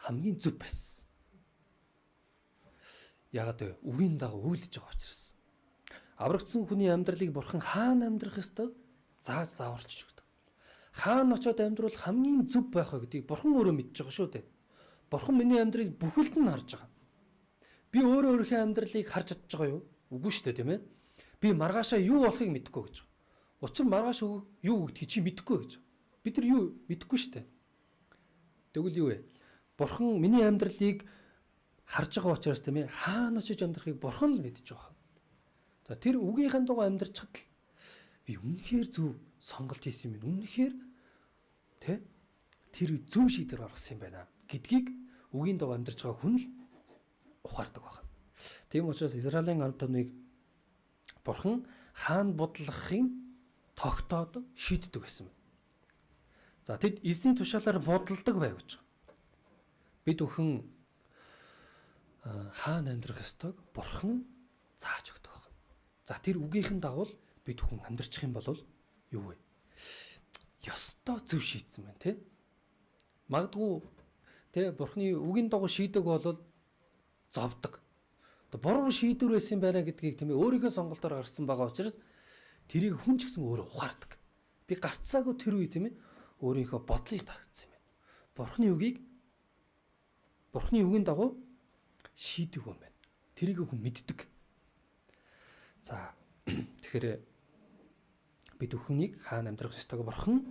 B: Хамгийн зөв байсан. Яагаад вэ? Үгийн дагуу үйлдэж байгаа учраас. Аврагдсан хүний амьдралыг Бурхан хаана амьдрах ёстойг зааж зааварчилж өгдөг. Хаана очиод амьдрал хамгийн зөв байх вэ гэдгийг Бурхан өөрөө мэдж байгаа шүү дээ. Бурхан миний амьдралыг бүхэлд нь харж байгаа. Би өөрөө өөрийнхөө амьдралыг харж чадж байгаа юу? Үгүй шүү дээ, тийм ээ. Би маргаашаа юу болохыг мэдэхгүй гэж. Учир маргааш юу гэдгийг чи мэдэхгүй гэж. Бид нар юу мэдэхгүй шүү дээ. Тэгвэл юу вэ? Бурхан миний амьдралыг харж байгаа учраас тийм ээ хаана очиж амьдрахыг Бурхан л мэдж байгаа. За тэр үгийнхээ дагуу амьдрчхад л би үнэхээр зөв сонголт хийсэн юм. Үнэхээр тэ тэр зөв шийдвэр гаргасан юм байна гэдгийг үгийн дагуу амьдарч байгаа хүн л ухаардаг байна. Тийм учраас Израилийн ард түмнийг Бурхан хаана будлахыг тогтоод шийддэг гэсэн. За тэд эзний тушаалаар будалдаг байв гэж. Бид бүхэн хаана амьдрах ёстойг Бурхан зааж өгдөг байна. За тэр үгийнхэн дагуу бид бүхэн амьдарчих юм бол юу вэ? Ёстой зөв шийдсэн байна тий. Магадгүй тий Бурханы үгийн дагуу шийдэг бол зовдөг. Одоо буруу шийдвэр байсан юм байна гэдгийг тийм ээ өөрийнхөө сонголтоор гаргасан байгаа учраас тэрийг хүн ч гэсэн өөрөө ухаардаг. Би гарцсаагүй тэр үе тийм ээ өөрийнхөө бодлыг дагцсан юм байна. Бурханы үгийг Бурханы үгийн дагуу шийдэг юм байна. Тэрийг хүн мэддэг. За тэгэхээр бид бүхнийг хаана амьдрах ёстойг Бурхан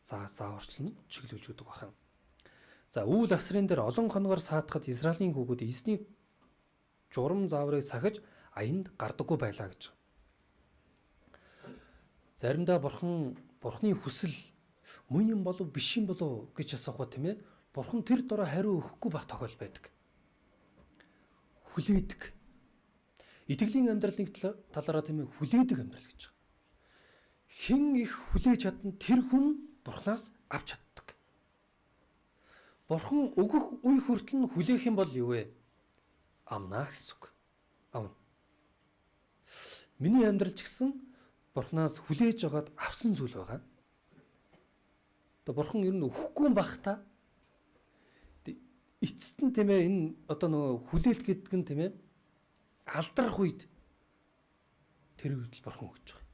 B: зааварчлан чиглүүлж өгдөг байна. За үйл асрын дээр олон хоногор саатахад Израилийн хүүгүүд эзний журам зааврыг сахиж аянд гардаггүй байлаа гэж. Заримдаа Бурханы хүсэл мөн юм болов биш юм болов гэж асуухаа тийм ээ. Бурхан тэр дорой хариу өгөхгүй байх тохиол байдаг. Хүлээдэг. Итгэлийн амьдралын талаараа тийм ээ хүлээдэг амьдрал гэж байгаа. Хэн их хүлээж чадна тэр хүн Бурханаас авч чаддаг. Бурхан өгөх үе хүртэл нь хүлээх юм бол юу вэ? Амнаа гэсэн үг. Амна. Миний амьдрал ч гэсэн Бурханаас хүлээж агаад авсан зүйл байгаа. Одоо Бурхан ер нь өгөхгүй юм бах та. Эцэст нь тийм ээ энэ одоо нөгөө хүлээлт гэдэг нь тийм ээ алдрах үед тэр үед л Бурхан өгч байгаа.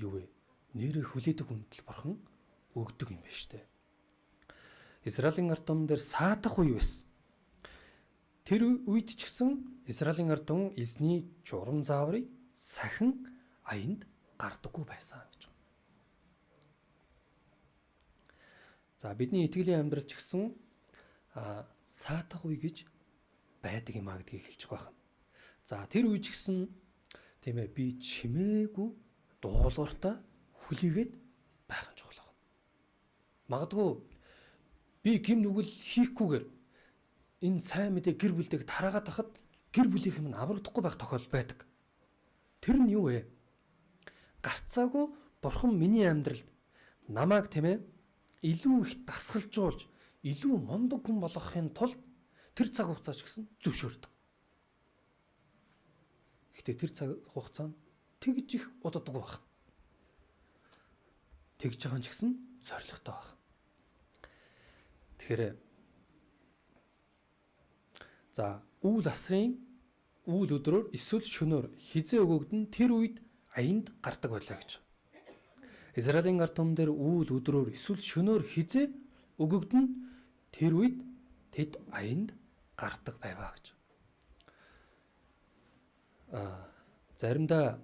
B: Юу вэ? Нэрээ хүлээдэг хүнд л Бурхан өгдөг юм байна штэ. Израилийн ард түмэн дээр саадах үе байсан. Тэр үед ч гэсэн Израилийн ард түмэн эзний журам зааврыг сахин аянд гардаггүй байсан гэж. За бидний итгэлийн амьдрал ч гэсэн саатах үе гэж байдаг юм а гэдгийг хэлж байгаа юм. За тэр үе ч гэсэн тийм ээ би чимээгүй дуулууртаа хүлээгээд байх нь чухал байна. Магадгүй би гим нүгэл хийхгүйгээр энэ сайн мэдээ гэр бүлдээ тараагаад тахад гэр бүлийнх юм аврагдахгүй байх тохиолдол байдаг. Тэр нь юу вэ? Гарцаагүй Бурхан миний амьдралд намайг тийм ээ илүү их дасгалжуулж илүү мундаг хүн болгохын тулд тэр цаг хугацаа ч гэсэн зөвшөөрдөг. Гэхдээ тэр цаг хугацаа нь тэгж их удадаггүй байна. Тэгж байгаа нь ч гэсэн зоригтой байна. Тэгэхээр за үйл асрын үйл өдрөөр эсвэл шөнөөр хизээ өгөгдөн тэр үед аянд гардаг байлаа гэж. Израилийн ард түмэн дээр үйл өдрөөр эсвэл шөнөөр хизээ өгөгдөн тэр үед тэд аянд гардаг байваа гэж. Заримдаа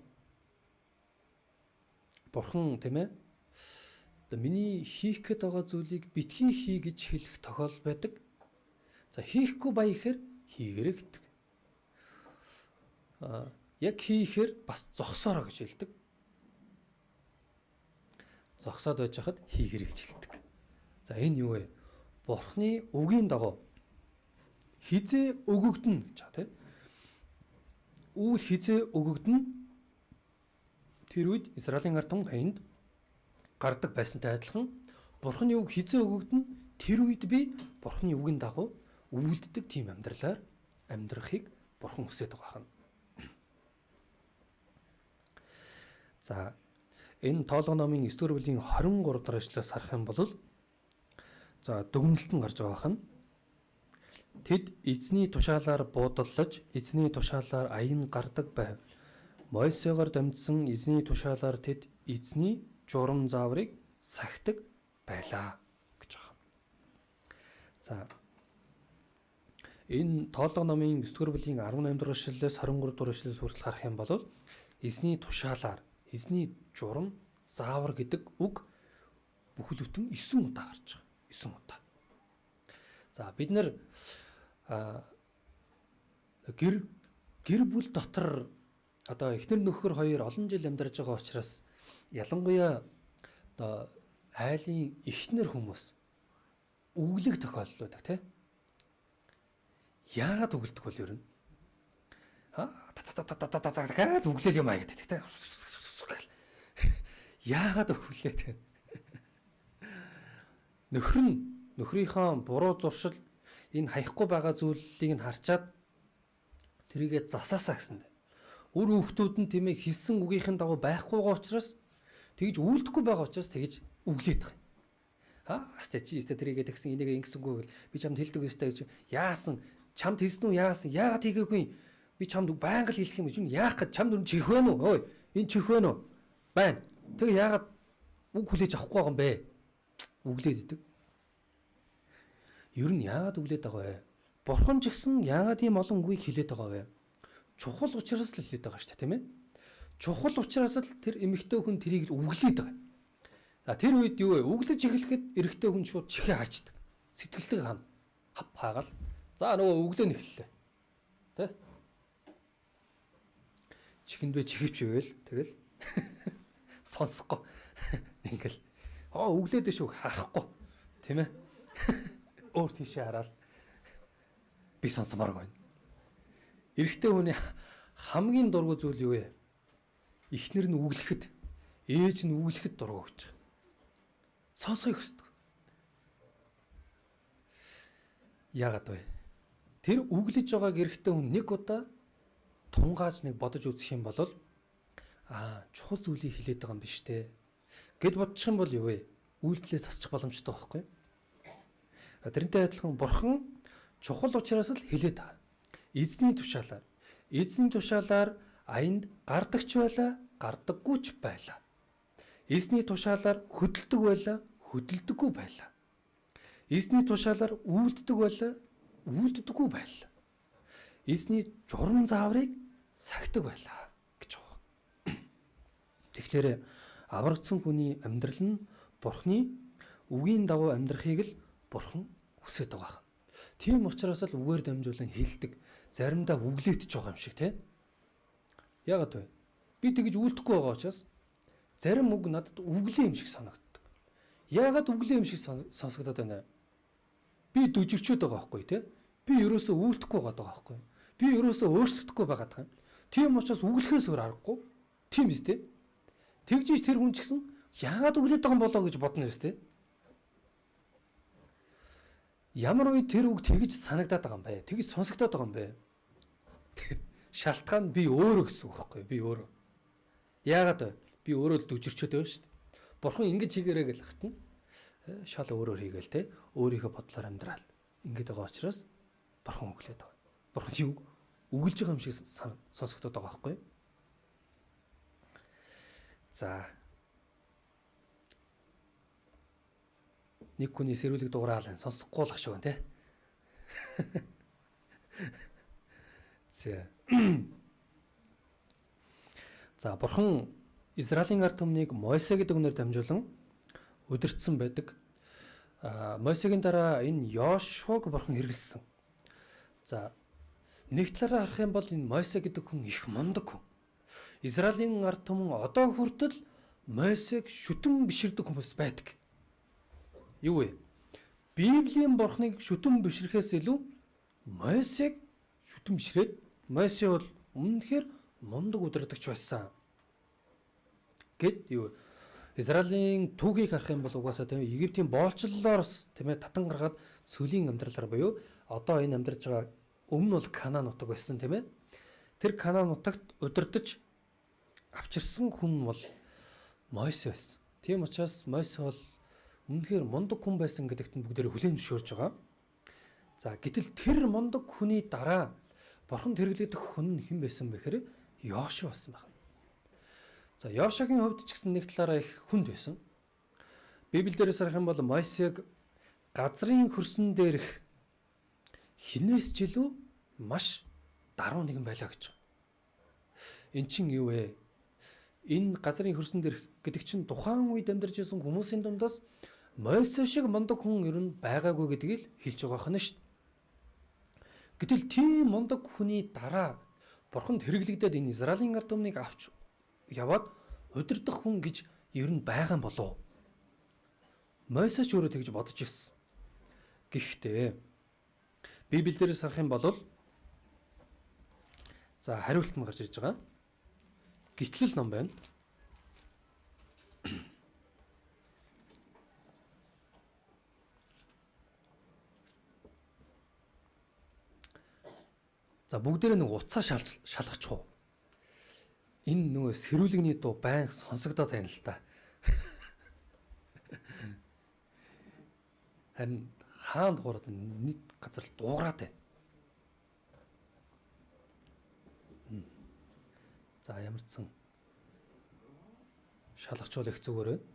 B: Бурхан тийм ээ одоо миний хийх гээд байгаа зүйлийг битгий хий гэж хэлэх тохиолдол байдаг. За хийхгүй бай гэхээр хийгэрэй гэдэг. Яг хийхээр бас зогсоорой гэж хэлдэг. Зогсоод байж хахад хийгэрэй гэж хэлдэг. За энэ юу вэ? Бурхны үгийн дагуу хизээ өгөгдөнө гэж байгаа тийм. Үйл хизээ өгөгдөнө тэр үед Израилийн ард түмэн хаянд гардаг байсантай адилхан Бурхны үг хизээ өгөгдөнө тэр үед би Бурхны үгийн дагуу үйлддэг тийм амьдралаар амьдрахыг Бурхан хүсэж байгаа юм. За энэ Тоолго номын 9-р бүлгийн 23 дахь эшлэлээс харах юм бол за дүгнэлт нь гарч байгаа юм. Тэд эзний тушаалаар буудаллаж эзний тушаалаар аян гардаг байв. Мойсегоор дамжсан эзний тушаалаар тэд эзний журам зааврыг сахидаг байлаа гэж байгаа. За энэ Тоолго номын 9-р бүлгийн 18 дугаар эшлэлээс 23 дугаар эшлэл хүртэл харах юм бол эзний тушаалаар эзний журам заавар гэдэг үг бүхэл бүтэн 9 удаа гарч байгаа. 9 удаа. За бид нэр гэр бүл дотор одоо эхнэр нөхөр хоёр олон жил амьдарч байгаа учраас ялангуяа одоо айлын эхнэр хүмүүс өглөг тохиолдол байдаг тийм. Яагаад өглөдөг бол ер нь? Та та та та та та гэж өглөөл юм аа гэдэг тийм. Яагаад өглөө тийм. Нөхөр нь нөхрийнхөө буруу зуршил энэ хаяхгүй байгаа зүйлийг нь харчаад тэрийгэ засаасаа гэсэн. Үр хүүхдүүд нь тийм ээ хэлсэн үгийнхэн дагуу байхгүйгаа учраас тэгж үйлдэхгүй байгаа учраас тэгж өглөөд байгаа юм. Хаа чи өстө тэрийгэ тэгсэн энийг ингэсэнгүй гэл би чамд хэлдэг өстө гэж яасан чамд хэлсэн үү яасан яагаад хийгээгүй би чамд байнга л хэлэх юм гэж яах гэж чамд өрн чих вэ нү ой энэ чих вэ нү байна. Тэгээ яагаад үг хүлээж авахгүй байгаа юм бэ? Өглөөд идэг. Ер нь яагаад өглөөд байгаа вэ? Бурхан ч гэсэн яагаад ийм олон үгийг хэлээд байгаа вэ? Чухал учраас л хэлээд байгаа шүү дээ, тийм ээ? Чухал учраас л тэр эмэгтэй хүн тэрийг л өглөөд байгаа. За тэр үед юу вэ? Өглөж эхлэхэд эрэгтэй хүн шууд чихээ хаачдаг. Сэтгэлдэг хам хав хаагаал. За нөгөө өглөө нь эхэллээ. Тэ? Чихэнд бэ чихвч ивэл тэгэл сонсохгүй. Ингээл өглөөд шүү харахгүй. Тийм ээ? Өөр тийшээ хараад би сонсомоор байна. Эрэгтэй хүний хамгийн дургүй зүйл юу вэ? Эхнэр нь өглөхөд, ээж нь өглөхөд дургүй гэж байгаа. Сонсохыг хүсдэг. Яагаад вэ? Тэр өглөж байгааг эрэгтэй хүн нэг удаа тунгааж нэг бодож үзэх юм бол Чухал зүйлийг хэлээд байгаа юм биш те гэд бодчих юм бол юу вэ? Үйлдэлээ засчих боломжтой байхгүй юу? Тэрнтэй адилхан Бурхан чухал учраас л хэлээд байгаа. Эзний тушаалаар. Эзний тушаалаар аянд гардагч байлаа, гардаггүй ч байлаа. Эзний тушаалаар хөдөлдөг байлаа, хөдөлдөггүй байлаа. Эзний тушаалаар үйлддэг байлаа, үйлддэггүй байлаа. Эзний журам зааврыг сахидаг байлаа гэж байгаа. Тэгэхээр аврагдсан хүний амьдрал нь Бурхны үгийн дагуу амьдрахыг л Бурхан хүсэж байгаа юм. Тийм учраас л үгээр дамжуулан хэлдэг. Заримдаа үглээдэж байгаа юм шиг тий. Яагаад вэ? Би тэгж үйлдэхгүй байгаа учраас зарим үг надад үглээ юм шиг санагддаг. Яагаад үглээ юм шиг сонсогдоод байна вэ? Би дүжирчөөд байгаа байхгүй тий. Би ерөөсөө үйлдэхгүй байгаа байхгүй. Би ерөөсөө өөрчлөгдөхгүй байгаа юм. Тийм учраас үглэхээс өөр аргагүй. Тийм биз дээ. Тэгжиж тэр хүн ч гэсэн яагаад үглээд байгаа юм болоо гэж бодно биз дээ. Ямар үед тэр үг тэгж санагдаад байгаа юм бэ? Тэгж сонсогдоод байгаа юм бэ? Тэр шалтгаан би өөрөө гэсэн үг байхгүй юу? Би өөрөө. Яагаад вэ? Би өөрөө л дүжирчөөд байна шүү дээ. Бурхан ингэж хийгэрэй гэж хатна. Шал өөрөөр хийгээл те. Өөрийнхөө бодлоор амьдрал. Ингэж байгаа учраас Бурхан өглөөд байгаа. Бурхан юу үгэлж байгаа юм шиг сонсогдоод байгаа байхгүй юу? За. Нэг хүний сэрүүлэг дугаараал сонсохгүй л ах шиг байна те. За. За Бурхан Израилийн ард түмнийг Мойсе гэдэг үнээр дамжуулан удирдсан байдаг. Мойсегийн дараа энэ Йошуаг Бурхан хэрэгэлсэн. За нэг талаараа харах юм бол энэ Мойсе гэдэг хүн их мундаг хүн. Израилийн ард түмэн одоо хүртэл Мойсег шүтэн биширдэг хүмүүс байдаг. Юу вэ? Библийн Бурханыг шүтэн бишрэхээс илүү Мойсег шүтэн бишрээд Мойсе бол үнэхээр мундаг удирдагч байсан. Гэт юу Израилийн түүхийг харах юм бол угаасаа тийм Египтийн боолчлолоор бас тийм татан гаргаад цөлийн амьдралаар буюу одоо энэ амьдарч байгаа өмнө бол Канаан нутаг байсан тийм ээ. Тэр Канаан нутагт удирдах авчирсан хүн бол Мойсе байсан. Тийм учраас Мойсе бол үнэхээр мундаг хүн байсан гэдэгт нь бүгдээрээ хүлээн зөвшөөрж байгаа. За гэтэл тэр мундаг хүний дараа Бурханд хэрэглэгдэх хүн нь хэн байсан бэ гэхээр Йошуа байсан байна. За Йошуагийн хувьд ч гэсэн нэг талаараа их хүнд байсан. Библиэл дээрээс харах юм бол Мойсег газрын хөрсөн дээрх хинээс ч илүү маш даруй нэгэн байлаа гэж. Эн чин юу вэ? Энэ газрын хөрсөн дээрх гэдэг чинь тухайн үед амьдарч исэн хүмүүсийн дундаас Мойсе шиг мундаг хүн ер нь байгаагүй гэдгийг л хэлж байгаа хань шүү дээ. Гэтэл тийм мундаг хүний дараа Бурханд хэрэглэгдээд энэ Израилийн ард түмнийг авч яваад удирдах хүн гэж ер нь байгаа юм болов уу? Мойсе ч өөрөө тэгж бодож ирсэн. Гэхдээ Библиэл дээрээс харах юм бол за хариулт нь гарч ирж байгаа. Гитлэл ном байна. За бүгдээрээ нэг уцаа шалгачих уу? Энэ нөгөө сэрүүлэгний дуу байнга сонсогдоод байна л та. Харин хаан дуурайд нэг газар л дуугараад байна. За ямар ч сан шалгачвал их зүгээр байна.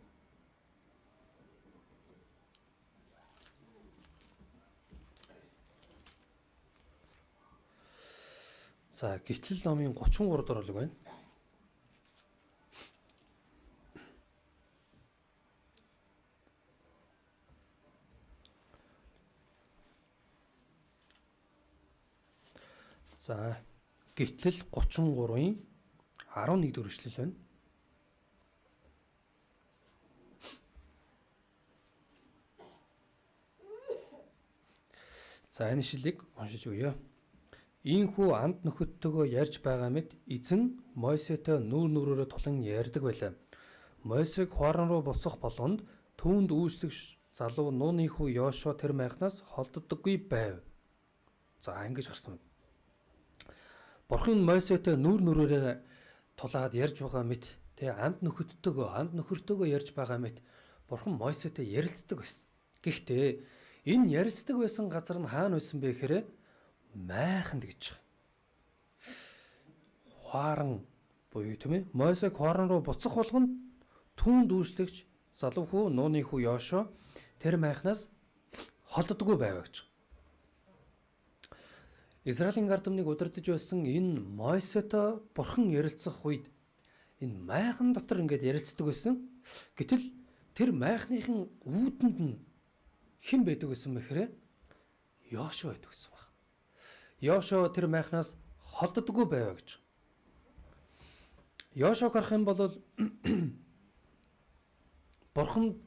B: За гитлэл номын 33 дугаар бүлэг байна. За гитлэл 33-ын 11 дэх эшлэл байна. За энэ ишлэлийг уншиж өгье. Ийхүү анд нөхөдтэйгөө ярьж байгаа мэт эзэн Мойсетэй нүүр нүрээрээ тулан ярьдаг байлаа. Мойсег хуаран руу босох болгонд түүнд үйлчлэх залуу нууны хүү Йошуа тэр майхнаас холддоггүй байв. За ингэж гарсан. Бурхан Мойсетэй нүүр нүрээрээ тулаад ярьж байгаа мэт, тэ анд нөхөртөөгөө ярьж байгаа мэт Бурхан Мойсетэй ярилцдаг байсан. Гэхдээ энэ ярилцдаг байсан газар нь хаана байсан бэ гэхээр майханд гэж байгаа. Хуаран буюу тийм ээ Мойсег хуаран руу буцах болгонд түүнд үйлчлэгч залуу хүү Нууны хүү Йошуа тэр майхнаас холддоггүй байв гэж. Израилийн ард түмнийг удирдах байсан энэ Мойсетой Бурхан ярилцах үед энэ майхан дотор ингээд ярилцдаг байсан. Гэтэл тэр майхныхын үүдэнд нь хэн байдаг гэсэн мэхэрэ Йошуа байдаг гэсэн баг. Йошуа тэр майхнаас холддоггүй байв гэж. Йошуаг харах юм бол Бурхан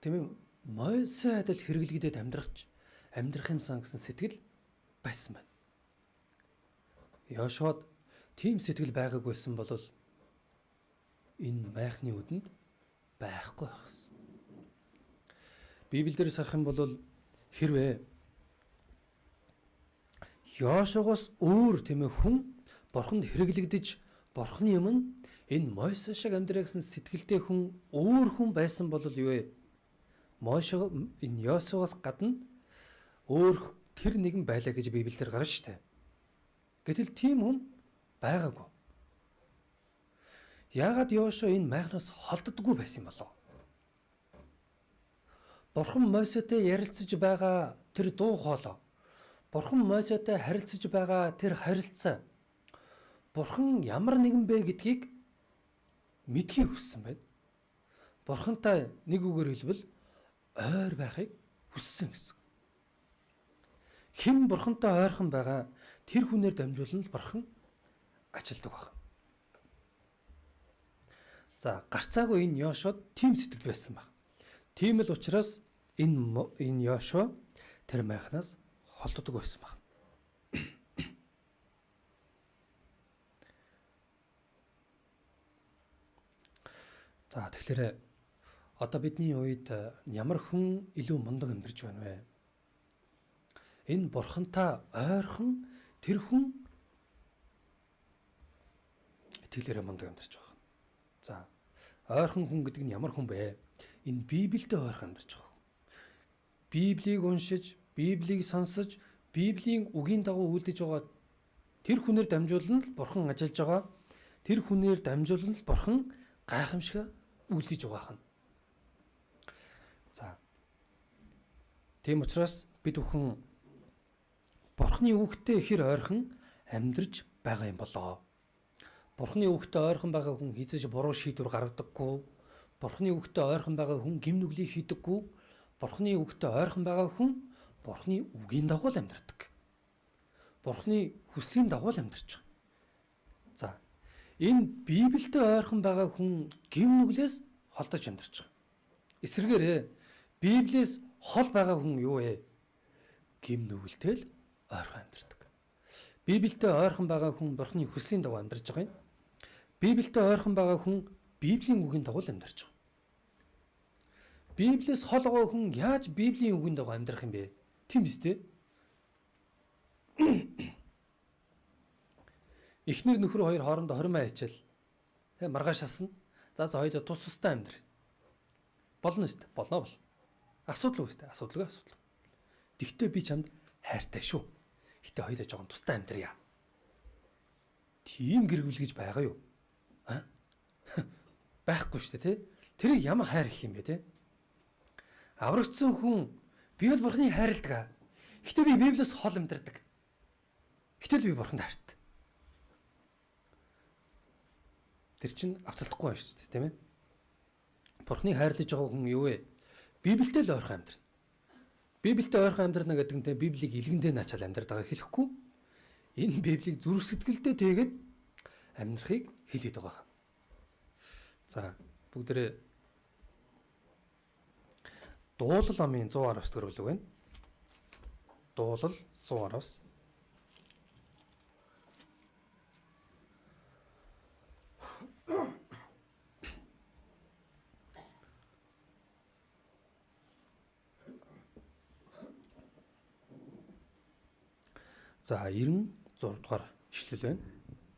B: тийм ээ Мойсе адил хэрэглэгдээд амьдрах юмсан гэсэн сэтгэл байсан байна. Йошуад тийм сэтгэл байгаагүй байсан бол энэ майхны үдэнд байхгүй байсан. Библиэлд сарах юм бол хэрвээ Йошуагаас өөр тийм ээ хүн Бурханд хэрэглэгдэж Бурханы өмнө энэ Мойсе шиг амьдраа гэсэн сэтгэлтэй хүн өөр хүн байсан бол юу вэ? Мойше энэ Йошуагаас гадна өөр тэр нэгэн байлаа гэж Библиэлд гарна шүү дээ. Гэтэл тийм хүн байгаагүй. Яагаад Йошуа энэ майхнаас холддоггүй байсан юм болов? Бурхан Мойсетэй ярилцаж байгаа тэр дуу хоолой, Бурхан Мойсетэй харилцаж байгаа тэр харилцаа Бурхан ямар нэгэн бэ гэдгийг мэдхийг хүссэн байна. Бурхантай нэг үгээр хэлбэл ойр байхыг хүссэн гэсэн. Хэн Бурхантай ойрхон байгаа тэр хүнээр дамжуулан л Бурхан ажилдаг байна. За гарцаагүй энэ Йошуад тийм сэтгэл байсан баг. Тийм л учраас энэ Йошуа тэр майхнаас холддог байсан баг. За тэгэхээр одоо бидний үед ямар хүн илүү мундаг амьдарч байна вэ? Энэ Бурхантай ойрхон тэр хүн итгэлээрээ мундаг амьдарч байгаа. За ойрхон хүн гэдэг нь ямар хүн бэ? Энэ Библиэд ойрхон амьдарч байгаа хүн. Библийг уншиж, Библийг сонсож, Библийн үгийн дагуу үйлдэж байгаа тэр хүнээр дамжуулан л Бурхан ажиллаж байгаа. Тэр хүнээр дамжуулан л Бурхан гайхамшиг үйлдэж байгаа юм. За. Тийм учраас бид бүхэн Бурханы үгтэй хэр ойрхон амьдарч байгаа юм болоо. Бурханы үгтэй ойрхон байгаа хүн хэзээ ч буруу шийдвэр гаргадаггүй. Бурханы үгтэй ойрхон байгаа хүн гэм нүглийг хийдэггүй. Бурханы үгтэй ойрхон байгаа хүн Бурханы үгийн дагуу л амьдардаг. Бурханы хүслийн дагуу л амьдарч байгаа. За. Энэ Библиэд ойрхон байгаа хүн гэм нүглээс холдож амьдарч байгаа. Эсвэргээрээ Библиэс хол байгаа хүн юу вэ? Гэм нүгэлтэй л ойрхон амьдардаг. Библиэд ойрхон байгаа хүн Бурханы хүслийн дагуу амьдарч байгаа юм. Библиэд ойрхон байгаа хүн Библийн үгийн дагуу л амьдарч байгаа. Библиэс хол байгаа хүн яаж Библийн үгийн дагуу амьдрах юм бэ? Тийм биз дээ? Эхнэр нөхөр хоёр хоорондоо 20 май ачаал. Тэ маргааш асна. За за хоёулаа тус тустай амьдр. Болно шүү дээ. Болно бол. Асуудал үстэй. Асуудалгүй асуудал. Тэгтээ би чамд хайртай шүү. Гэтэ хоёулаа жоохон тустай амьдрья. Тийм гэр бүл гэж байгаа юу? А? Байхгүй шүү дээ, тэ? Тэрийг ямар хайр гэх юм бэ, тэ? Аврагдсан хүн би бол Бурханыг хайрладаг. Гэтэ би Библиэс хол амьдардаг. Гэтэл би Бурханд хайртай. Тэр чинь авцалдахгүй байна шүү дээ, тийм ээ? Бурханыг хайрлаж байгаа хүн юу вэ? Библиэд л ойрхон амьдрна. Библиэд ойрхон амьдрна гэдэг нь Библийг илгэндээ наачаал амьдраад байгаа хэлэхгүй. Энэ Библийг зүрх сэтгэлдээ тэгээд амьдрахыг хэлээд байгаа юм. За бүгдээрээ Дуулал номын 119 дэх бүлэг байна. Дуулал 119. За 96 дугаар ишлэл байна.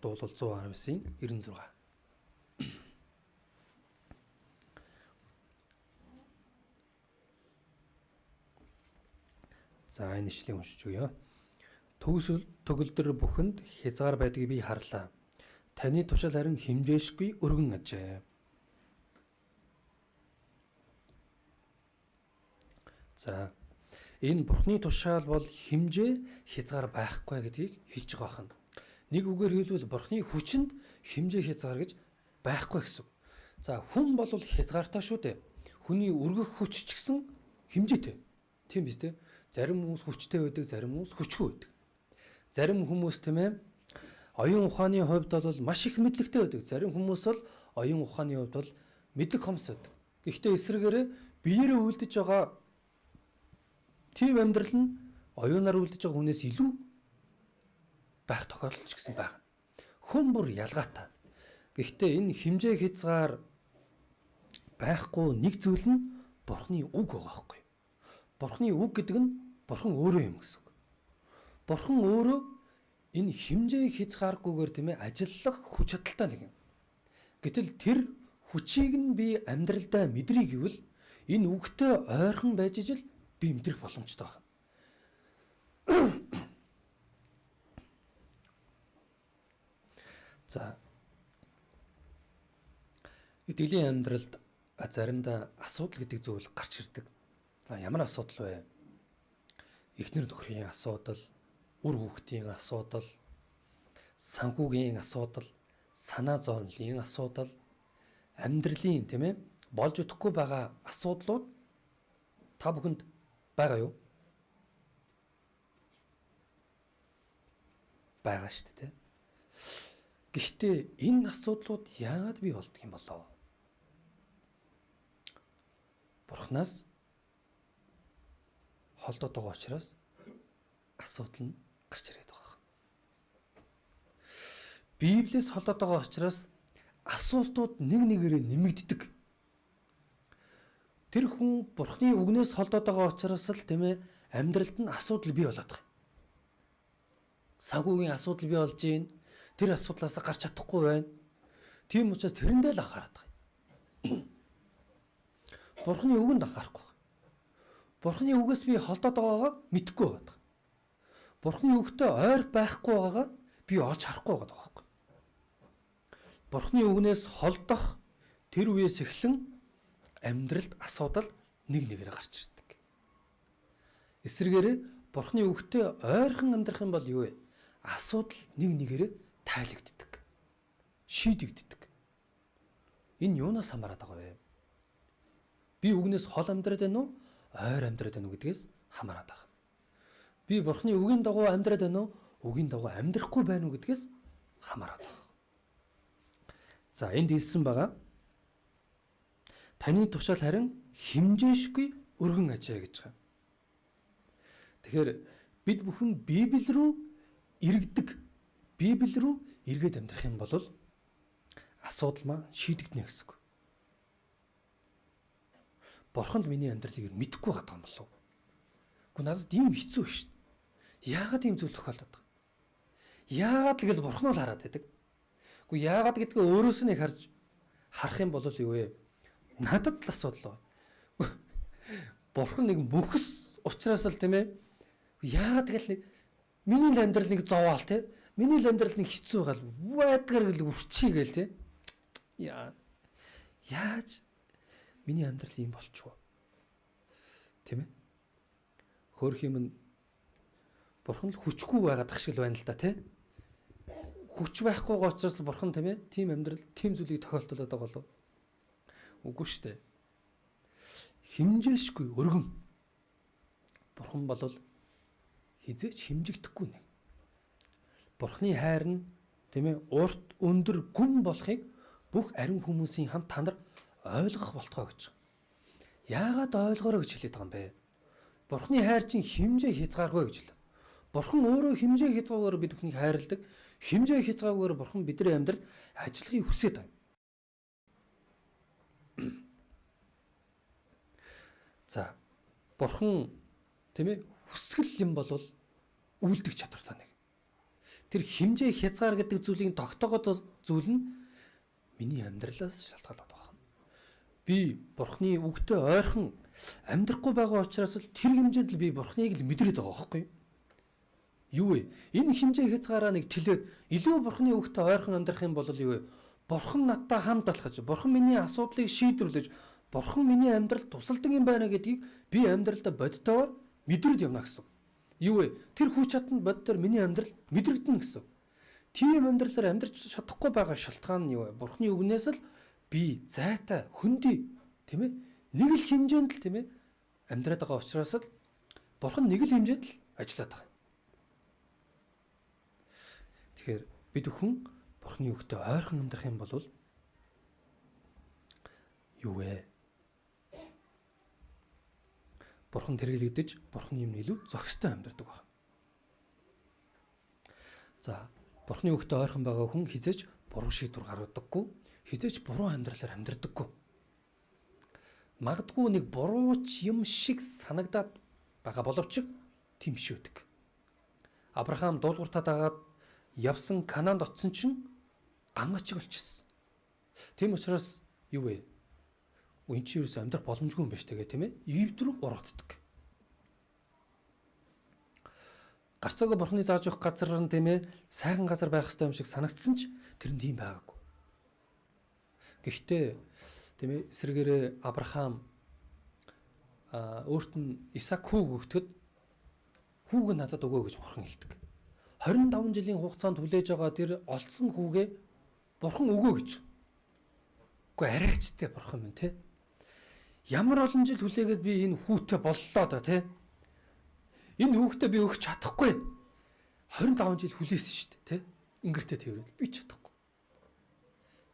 B: Дуулал 119-ийн 96. За энэ ишлэгийг уншиж өгье. Төгс төгөлдөр бүхэнд хязгаар байдгийг би харлаа. Таны тушаал харин хэмжээшгүй өргөн ажээ. За энэ Бурхны тушаал бол хэмжээ хязгаар байхгүй гэдгийг хэлж байгаа юм. Нэг үгээр хэлбэл Бурхны хүчинд хэмжээ хязгаар гэж байхгүй гэсэн. За хүн бол хязгаартай шүү дээ. Хүний өргөх хүч ч гэсэн хэмжээтэй. Тийм биз дээ. Зарим хүмүүс хүчтэй байдаг, зарим хүмүүс хүчгүй байдаг. Зарим хүмүүс тийм оюун ухааны хувьд бол маш их мэдлэгтэй байдаг. Зарим хүмүүс бол оюун ухааны хувьд бол мэдлэг хомс байдаг. Гэхдээ эсрэгээрээ биеэрээ үлдэж байгаа тийм амьдрал нь оюунаар үлдэж байгаа хүнээс илүү байх тохиолдол ч гэсэн байна. Хүн бүр ялгаатай. Гэхдээ энэ хэмжээ хязгаар байхгүй нэг зүйл нь Бурхны үг байгаа байхгүй. Бурхны үг гэдэг нь Бурхан өөрөө юм гэсэн үг. Бурхан өөрөө энэ хэмжээ хязгааргүйгээр тийм ажиллах хүч чадалтай нэг юм. Гэтэл тэр хүчийг нь би амьдралдаа мэдрий гэвэл энэ үгтэй ойрхон байж ижил би мэдрэх боломжтой байна. За итгэлийн амьдралд заримдаа асуудал гэдэг зүйл гарч ирдэг. За ямар асуудал вэ? Эхнэр нөхрийн асуудал, үр хүүхдийн асуудал, санхүүгийн асуудал, санаа зовнилын асуудал, амьдралын тийм болж өгөхгүй байгаа асуудлууд та бүхэнд байгаа юу? Байгаа шүү дээ. Гэхдээ энэ асуудлууд яагаад бий болдго юм болов? Бурханаас холдоод байгаа учраас асуудал нь гарч ирээд байгаа. Библиэс холдоод байгаа учраас асуултууд нэг нэгээрээ нэмэгддэг. Тэр хүн Бурхны үгнээс холдоод байгаа учраас л тийм амьдралд нь асуудал бий болоод байгаа. Санхүүгийн асуудал бий болж байна. Тэр асуудлаас гарч чадахгүй байна. Тийм учраас тэрэндээ л анхаарат байгаа. Бурхны үгэнд анхаарахгүй байна. Бурхны үгээс би холдоод байгаагаа мэдэхгүй байгаа. Бурхны үгтэй ойр байхгүй байгаагаа би олж харахгүй байгаа байхгүй. Бурхны үгнээс холдох тэр үеэс эхлэн амьдралд асуудал нэг нэгээрээ гарч ирдэг. Эсвэргээрээ Бурхны үгтэй ойрхон амьдрах юм бол юу вэ? Асуудал нэг нэгээрээ тайлагддаг. Шийдэгддэг. Энэ юунаас хамаарат байгаа вэ? Би үгнээс хол амьдраад байна уу? Ойр амьдраад байна уу гэдгээс хамаарат байгаа. Би Бурхны үгийн дагуу амьдраад байна уу? Үгийн дагуу амьдрахгүй байна уу гэдгээс хамаарат байгаа. За энд хэлсэн байгаа. Таны тушаал харин хэмжээшгүй өргөн ажээ гэж байгаа. Тэгэхээр бид бүхэн Библи рүү эргэдэг. Библи рүү эргээд амьдрах юм бол асуудал маань шийдэгдэнэ гэсэн үг. Бурхан л миний амьдралыг мэдэхгүй байгаа юм болов уу? Гэхдээ надад ийм хэцүү шүү дээ. Яагаад ийм зүйл тохиолдод байгаа? Яагаад л гэл Бурхан л хараад байдаг. Гэхдээ яагаад гэдгээ өөрөөс нь харж харах юм бол юу вэ? Надад л асуудал байна. Бурхан нэг мөхс учраас л тийм яагаад гэл нэг миний л амьдрал нэг зовоол тийм миний л амьдрал нэг хэцүү гал байдгаар гэл үрчийгээл тийм яа яаж миний амьдрал ийм болчихвоо тийм хөөх юм нь Бурхан л хүчгүй байгаад ах шиг л байна л да тийм хүч байхгүйгаа учраас Бурхан тийм тийм амьдрал тийм зүйлийг тохиолдуулаад байгаа болов үгүй шүү дээ. Хэмжээшгүй өргөн. Бурхан бол хизээч хэмжигдэхгүй нэг. Бурханы хайр нь тийм урт өндөр гүн болохыг бүх ариун хүмүүсийн хамт та нар ойлгох болтгой гэж. Яагаад ойлгоорой гэж хэлээд байгаа юм бэ? Бурханы хайр чинь хэмжээ хязгааргүй гэж хэлээ. Бурхан өөрөө хэмжээ хязгааргүйгээр бид бүхнийг хайрладаг. Хэмжээ хязгааргүйгээр Бурхан бидний амьдралд ажиллахыг хүсэж байна. За Бурхан тийм хүсгэл юм бол үйлдэх чадвартай нэг. Тэр хэмжээ хязгаар гэдэг зүйлийг тогтоогод зүйл нь миний амьдралаас шалтгаалаад байгаа юм. Би Бурхны үгтэй ойрхон амьдрахгүй байгаа учраас л тэр хэмжээнд л би Бурхныг л мэдрээд байгаа байхгүй юу? Юу вэ? Энэ хэмжээ хязгаараа нэг төлөөд илүү Бурхны үгтэй ойрхон амьдрах юм бол юу вэ? Бурхан надтай хамт болохж, Бурхан миний асуудлыг шийдвэрлэж, Бурхан миний амьдралд тусалдаг юм байна гэдгийг би амьдралдаа бодитоор мэдрээд явна гэсэн. Юу вэ? Тэр хүч чаданд бодитоор миний амьдрал мэдрэгдэнэ гэсэн. Тийм амьдралаар амьдрч чадахгүй байгаа шалтгаан нь юу вэ? Бурхны үгнээс л би зайтай хөндөй, тийм ээ? Нэг л хэмжээнд л, тийм ээ, амьдраад байгаа учраас л Бурхан нэг л хэмжээнд л ажиллаад байгаа. Тэгэхээр бид бүхэн Бурхны үгтэй ойрхон амьдрах юм бол юу вэ? Бурхан тэргэлэгдэж, Бурхны юм илүү зохистой амьдардаг байна. За, Бурхны үгтэй ойрхон байгаа хүн хизээж буруу шийдвэр гаргадаггүй, хизээж буруу амьдралаар амьдрдаггүй. Магадгүй нэг бурууч юм шиг санагдаад байгаа боловч тийм биш үүдэг. Авраам дуулууртаа дагаад явсан Канаанд очсон чинь гамгачиг болчихсон. Тийм учраас юу вэ? Үн чи ерөөсөө амьдрах боломжгүй юм байна шүү дээ, тийм ээ? Египт рүү ургаддаг. Гарцаагүй Бурхны зааж өгөх газар нь, тийм ээ, сайхан газар байх ёстой юм шиг санагдсан ч тэр нь тийм байгаагүй. Гэхдээ тийм ээ, эсрэгээрээ Авраам өөрт нь Исаак хүүг өгөхөд хүүг нь надад өгөө гэж Бурхан хэлдэг. 25 жилийн хугацаанд хүлээж байгаа тэр олдсон хүүгээ Бурхан өгөө гэж. Үгүй арайчтай Бурхан минь, те. Ямар олон жил хүлээгээд би энэ хүүтэй боллоо да, те. Энэ хүүхдээ би өгч чадахгүй. 25 жил хүлээсэн шүү дээ, те. Ингэртэй тэрвэл би чадахгүй.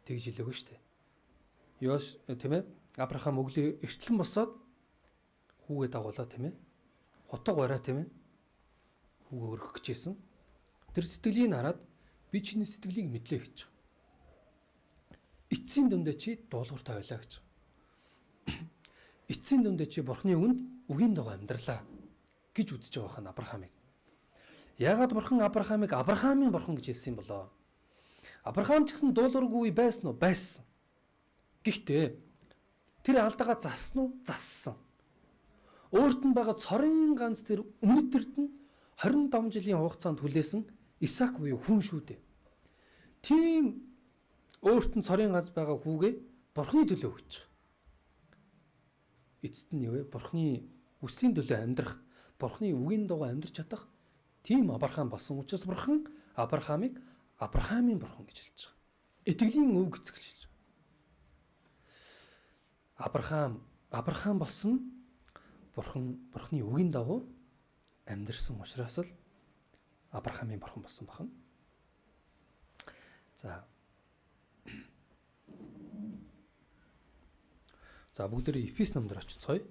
B: Тэгж хэлээгүй шүү дээ. Йос, тийм ээ, Авраам өглөө эртлэн босоод хүүгээ дагуулаа, тийм ээ. Хутга барай, тийм ээ. Хүүгээ өргөх гэжсэн. Тэр сэтгэлийг хараад би чиний сэтгэлийг мэдлээ гэж. Эцсийн дүндээ чи дуулууртай байлаа гэж. Эцсийн дүндээ чи Бурхны үгэнд үгийн дагуу амьдралаа гэж үзэж байгаа хан Авраамыг. Яагаад Бурхан Авраамыг Авраамийн Бурхан гэж хэлсэн юм болоо? Авраам ч гэсэн дуулуургүй байсан уу? Байсан. Гэхдээ тэр алдаагаа зассан уу? Зассан. Өөрт нь байгаа цорын ганц тэр өмнөд тэрд нь 25 жилийн хугацаанд хүлээсэн Исаак буюу хүн шүү дээ. Тийм өөрт нь цорын ганц байгаа хүүгээ Бурхны төлөө өгч. Эцэст нь юу вэ? Бурхны хүслийн төлөө амьдрах, Бурхны үгийн дагуу амьдрч чадах тийм Авраам болсон учраас Бурхан Авраамыг Авраамийн Бурхан гэж хэлж байгаа. Итгэлийн өв гэцэг гэж хэлж байгаа. Авраам болсон Бурхан Бурхны үгийн дагуу амьдрсан учраас л Авраамийн Бурхан болсон байна. За. За, бүгдээ Эфес номдор очицгоё.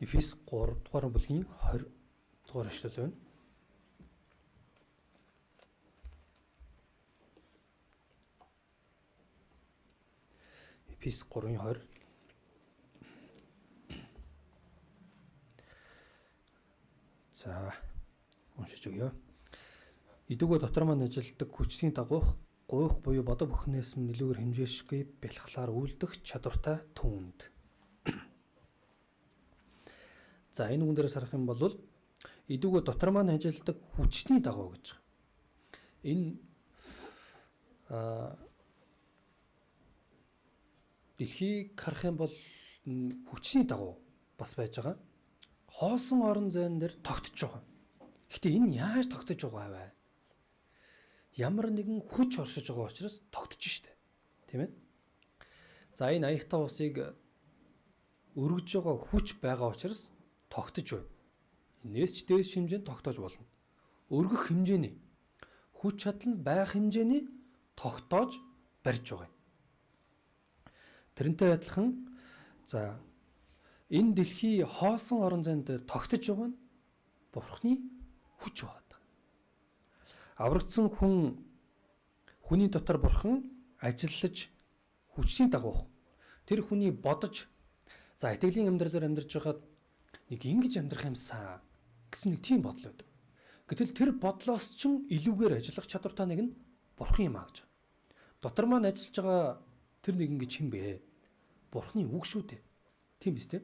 B: Эфес 3 дугаар бүлгийн 20 дугаар эшлэл байна. Эфес 3-ын 20. За, уншиж өгье. Идүгөө дотор маань ажилтдаг хүчний дагуух гуйх буюу бодо бүхнээс нь илүүгээр хэмжээшгүй бэлхлаар үлдэх чадвартай түүнд. За, энэ үгэн дээрээс харах юм бол идүгөө дотор маань ажилтдаг хүчний дагуу гэж. Энэ дэлхийг харах юм бол хүчний дагуу бас байж байгаа. Хоосон орон зайн дээр тогтож байгаа. Гэтэ энэ яаж тогтож байгаа вэ? Ямар нэгэн хүч оршиж байгаа учраас тогтож штэ. Тийм ээ? За, энэ аяхтаа усыг өргөж байгаа хүч байгаа учраас тогтож байна. Энээс ч дээш хэмжээнд тогтоож болно. Өргөх хэмжээний хүч чадал нь байх хэмжээний тогтоож барьж байгаа юм. Тэрнтэй адилхан за энэ дэлхий хоосон орон зайн дээр тогтож байгаа нь Бурхны Хүч байна. Аврагдсан хүн хүний дотор бурхан ажиллаж хүчний дагуух тэр хүний бодож за итгэлийн амьдралаар амьдарч байхад нэг ингэж амьдрах юмсан гэсэн нэг тийм бодол байдаг. Гэтэл тэр бодлоос ч илүүгээр ажиллах чадвартай нэг нь бурхан юм а гэж. Дотор маань ажиллаж байгаа тэр нэг ингэж хин бэ? Бурханы үг шүү дээ. Тийм биз дээ?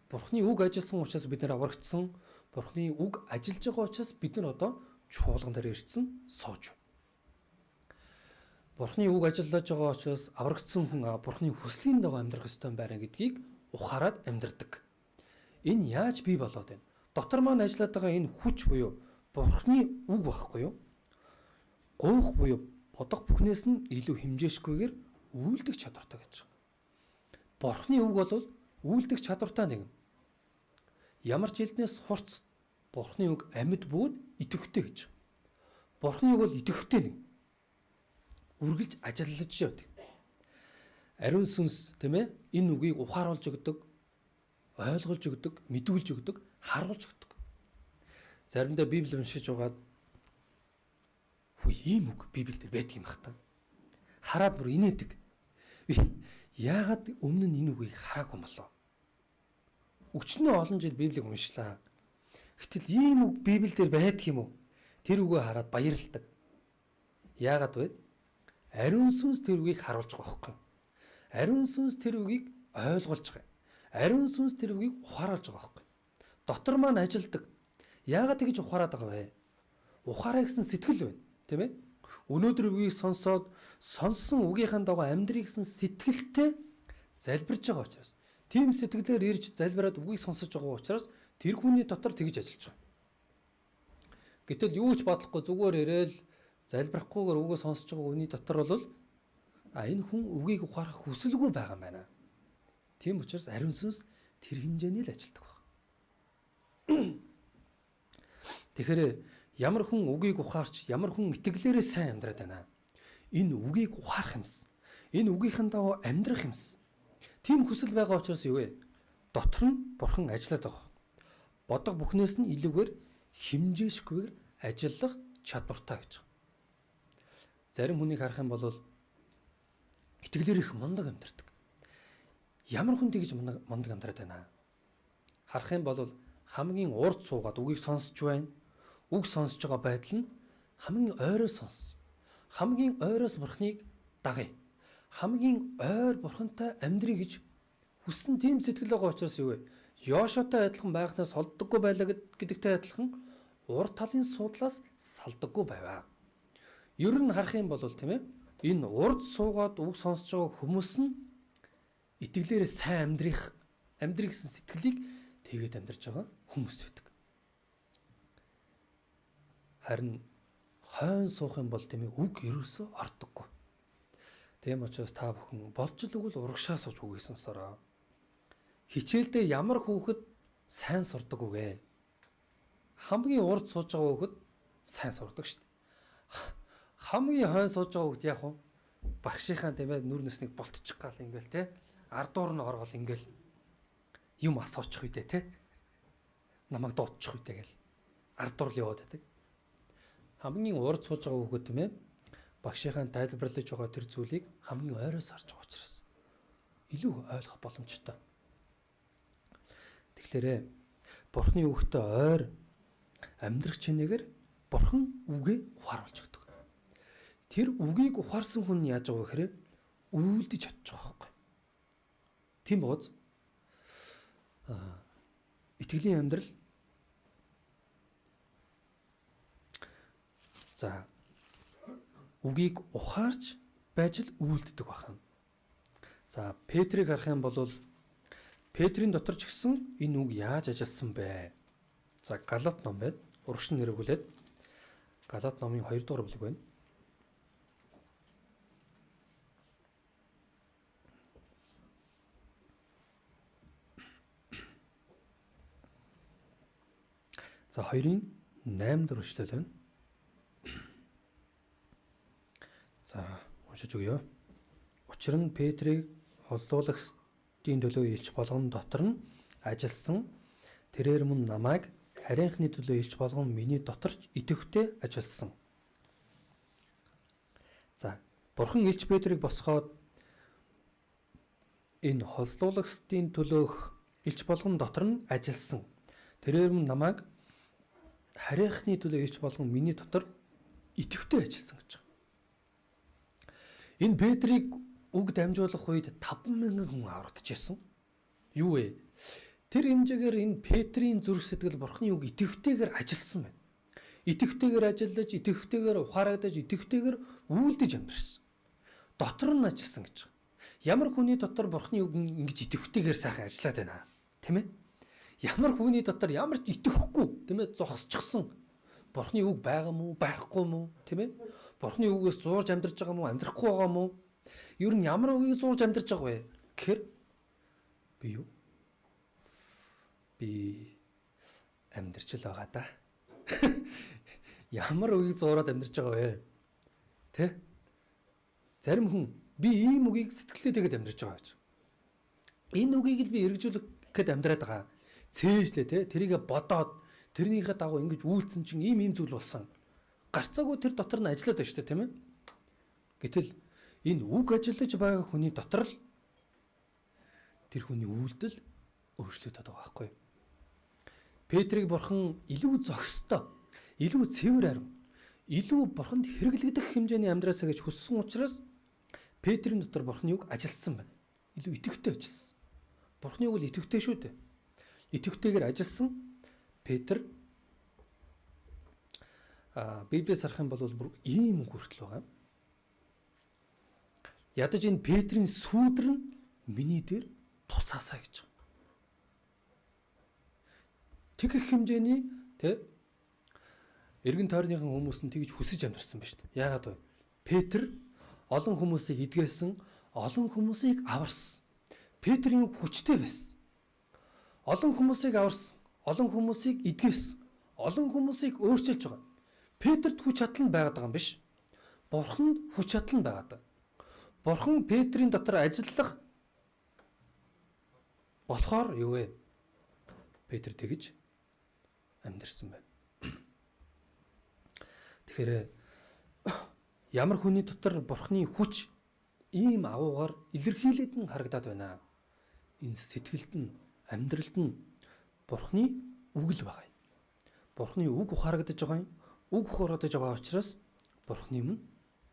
B: Бурханы үг ажилласан учраас бид нар аврагдсан. Бурханы үг ажиллаж байгаа учраас бид нар одоо чуулган дээр ирсэн сууж. Бурханы үг ажиллаж байгаа учраас аврагдсан хүн Бурханы хүслийн дагуу амьдрах ёстой байна гэдгийг ухаарад амьдрдаг. Энэ яаж бий болоод байна? Дотор маань ажиллаад байгаа энэ хүч буюу Бурханы үг байхгүй юу? Гуйх буюу бодох бүхнээс нь илүү хэмжээшгүйгээр үйлдэх чадвартай гэж байгаа. Бурханы үг бол үйлдэх чадвартай нэгэн. Ямар ч элднээс хурц Бурханы үг амьд бөгөөд идэвхтэй гэж. Бурханы үг бол идэвхтэй нэг. Үргэлж ажиллаж явдаг. Ариун сүнс тийм ээ энэ үгийг ухааруулж өгдөг, ойлгуулж өгдөг, мэдүүлж өгдөг, харуулж өгдөг. Заримдаа Библи уншиж байгаад хүү ийм үг Библиэлд байдаг юм бах та. Хараад бүр инээдэг. Би яагаад өмнө нь энэ үгийг хараагүй болоо? Өчнөө олон жил Библийг уншлаа. Гэтэл ийм үг Библиэлд байдаг юм уу? Тэр үгээ хараад баярлдаг. Яагаад вэ? Ариун сүнс тэр үгийг харуулж байгаа байхгүй юу? Ариун сүнс тэр үгийг ойлгуулж байгаа. Ариун сүнс тэр үгийг ухааруулж байгаа байхгүй юу? Дотор маань ажилдаг. Яагаад тэгж ухаарад байгаа вэ? Ухаараа гэсэн сэтгэл байна, тийм ээ? Өнөөдөр үгийг сонсоод сонссон үгийнхээ дагуу амьдрыг гэсэн сэтгэлтэй залбирж байгаа учраас тийм сэтгэлээр ирж залбираад үгийг сонсож байгаа учраас тэр хүний дотор тэгж ажиллаж байгаа. Гэтэл юу ч бодлохгүй зүгээр ирээл залбирахгүйгээр үгээ сонсож байгаа хүний дотор бол энэ хүн үгийг ухаарах хүсэлгүй байгаа юм байна. Тийм учраас ариун сүнс тэр хэмжээний л ажилтдаг байна. Тэгэхээр ямар хүн үгийг ухаарч, ямар хүн итгэлээрээ сайн амьдраад байна. Энэ үгийг ухаарах юмсан. Энэ үгийнхэн дагуу амьдрах юмсан. Тийм хүсэл байгаа учраас юу вэ? Дотор нь бурхан ажиллаад байгаа. Бодох бүхнээс нь илүүгээр хэмжээшгүйгээр ажиллах чадвартай гэж байгаа. Зарим хүнийг харах юм бол итгэлээр их мундаг амьдардаг. Ямар хүн тэгж мундаг амьдраад байна? Харах юм бол хамгийн урд суугаад үгийг сонсч байна. Үг сонсож байгаа байдал нь хамгийн ойроос сонс. Хамгийн ойроос бурхныг дагая. Хамгийн ойр бурхантай амьдрий гэж хүссэн тийм сэтгэл байгаа учраас юу вэ? Йошуатай адилхан байхнаас холддоггүй байлаа гэдэгтэй адилхан урд талын суудлаас салдаггүй байваа. Ер нь харах юм бол тийм ээ энэ урд суугаад үг сонсож байгаа хүмүүс нь итгэлээрээ сайн амьдрих гэсэн сэтгэлийг тэгээд амьдарч байгаа хүмүүс байдаг. Харин хойн суух юм бол тийм ээ үг ерөөсөө ордоггүй. Тийм учраас та бүхэн болж л үгүй урагшаа сууж үгийг сонсороо. Хичээлдээ ямар хүүхэд сайн сурдаг үгэ? Хамгийн урд сууж байгаа хүүхэд сайн сурдаг шүү дээ. Хамгийн хойн сууж байгаа хүүхэд яг уу багшийнхаа тийм ээ нүр нүснийг болтчих гал ингээл те ардуур нь оргол ингээл юм асуучих үедээ те намайг дуудчих үедээ гэл ардуур л яваад байдаг. Хамгийн урд сууж байгаа хүүхэд тийм ээ багшийнхаа тайлбарлаж байгаа тэр зүйлийг хамгийн ойроос харж байгаа учраас илүү ойлгох боломжтой. Тэгэхээр Бурхны үгтэй ойр амьдрах чинээгээр Бурхан үгээ ухааруулж өгдөг. Тэр үгийг ухаарсан хүн яаж байгаа вэ гэхээр үйлдэж чадчих байгаа байхгүй. Тийм бооз итгэлийн амьдрал за үгийг ухаарч байж л үйлддэг байна. За Петрийг харах юм бол Петрийн дотор ч гэсэн энэ үг яаж ажилласан бэ? За Галат ном байна. Урагш нь нэрвүүлээд Галат номын 2 дугаар бүлэг байна. За 2-ын 8 дэх эшлэл байна. За уншиж өгье. Учир нь Петрийг хозлуулагчдын төлөө илч болгон дотор нь ажилласан тэрээр мөн намайг харийнхны төлөө илч болгон миний дотор ч идэвхтэй ажилласан. За, Бурхан илч Петрийг босгоод энэ хослуулагчдын төлөөх илч болгон дотор нь ажилласан. Тэрээр мөн намайг харийнхны төлөө илч болгон миний дотор идэвхтэй ажилласан гэж байгаа. Энэ Петрийг үг дамжуулах үед 5,000 хүн аврагдчихсан. Юу вэ? Тэр хэмжээгээр энэ Петрийн зүрх сэтгэл Бурхны үг идэвхтэйгээр ажилласан байна. Идэвхтэйгээр ажиллаж, идэвхтэйгээр ухаарагдаж, идэвхтэйгээр үйлдэж амьдарсан. Дотор нь ажилласан гэж байгаа. Ямар хүний дотор Бурхны үг ингэж идэвхтэйгээр сайхан ажиллаад байна, тийм ээ? Ямар хүний дотор ямар ч идэвхгүй, тийм ээ, зогсчихсон. Бурхны үг байгаа мó, байхгүй мó, тийм ээ? Бурхны үгээс зуурж амьдарч байгаа мó, амьдрахгүй байгаа мó? Ер нь ямар үгийг зуурж амьдарч байгаа вэ? Гэхээр би юу? Би амьдарч л байгаа да. Ямар үгийг зуураад амьдарч байгаа вэ? Тэ? Зарим хүн би ийм үгийг сэтгэлдээ тэгээд амьдарч байгаа гэж. Энэ үгийг л би хэрэгжүүлэх гээд амьдраад байгаа. Цээжлээ тэ, тэрийгэ бодоод тэрнийхээ дагуу ингэж үйлцэн чинь ийм ийм зүйл болсон. Гарцаагүй тэр дотор нь ажиллаад байна шүү дээ, тийм ээ? Гэтэл энэ үг ажиллаж байгаа хүний дотор л тэр хүний үйлдэл өөрчлөгдөд байгаа байхгүй. Петрийг Бурхан илүү зохистой, илүү цэвэр ариун, илүү Бурханд хэрэглэгдэх хэмжээний амьдраасаа гэж хүссэн учраас Петрийн дотор Бурханы үг ажилласан байна. Илүү идэвхтэй ажилласан. Бурханы үг л идэвхтэй шүү дээ. Идэвхтэйгээр ажилласан Петр Библиэс харах юм бол бүр ийм үг хүртэл байгаа. Ядаж энэ Петрийн сүүдэр нь миний дээр тусаасаа гэж. Тэгэх хэмжээний тэ эргэн тойрныхан хүмүүс нь тэгж хүсэж амьдарсан ба шүү дээ. Яагаад вэ? Петр олон хүмүүсийг эдгээсэн, олон хүмүүсийг аварсан. Петрийн хүчтэй байсан. Олон хүмүүсийг аварсан, олон хүмүүсийг эдгээсэн, олон хүмүүсийг өөрчилж байгаа. Петрт хүч чадал нь байгаад байгаа юм биш. Бурханд хүч чадал нь байгаад байгаа. Бурхан Петрийн дотор ажиллах болохоор юу вэ? Петр тэгж амьдарсан байна. Тэгэхээр ямар хүний дотор Бурханы хүч ийм агуугаар илэрхийлээд нь харагдаад байна. Энэ сэтгэлд нь, амьдралд нь Бурханы үг л байгаа юм. Бурханы үг ухаарагдаж байгаа юм. Үг ухаарагдаж байгаа учраас Бурханы өмнө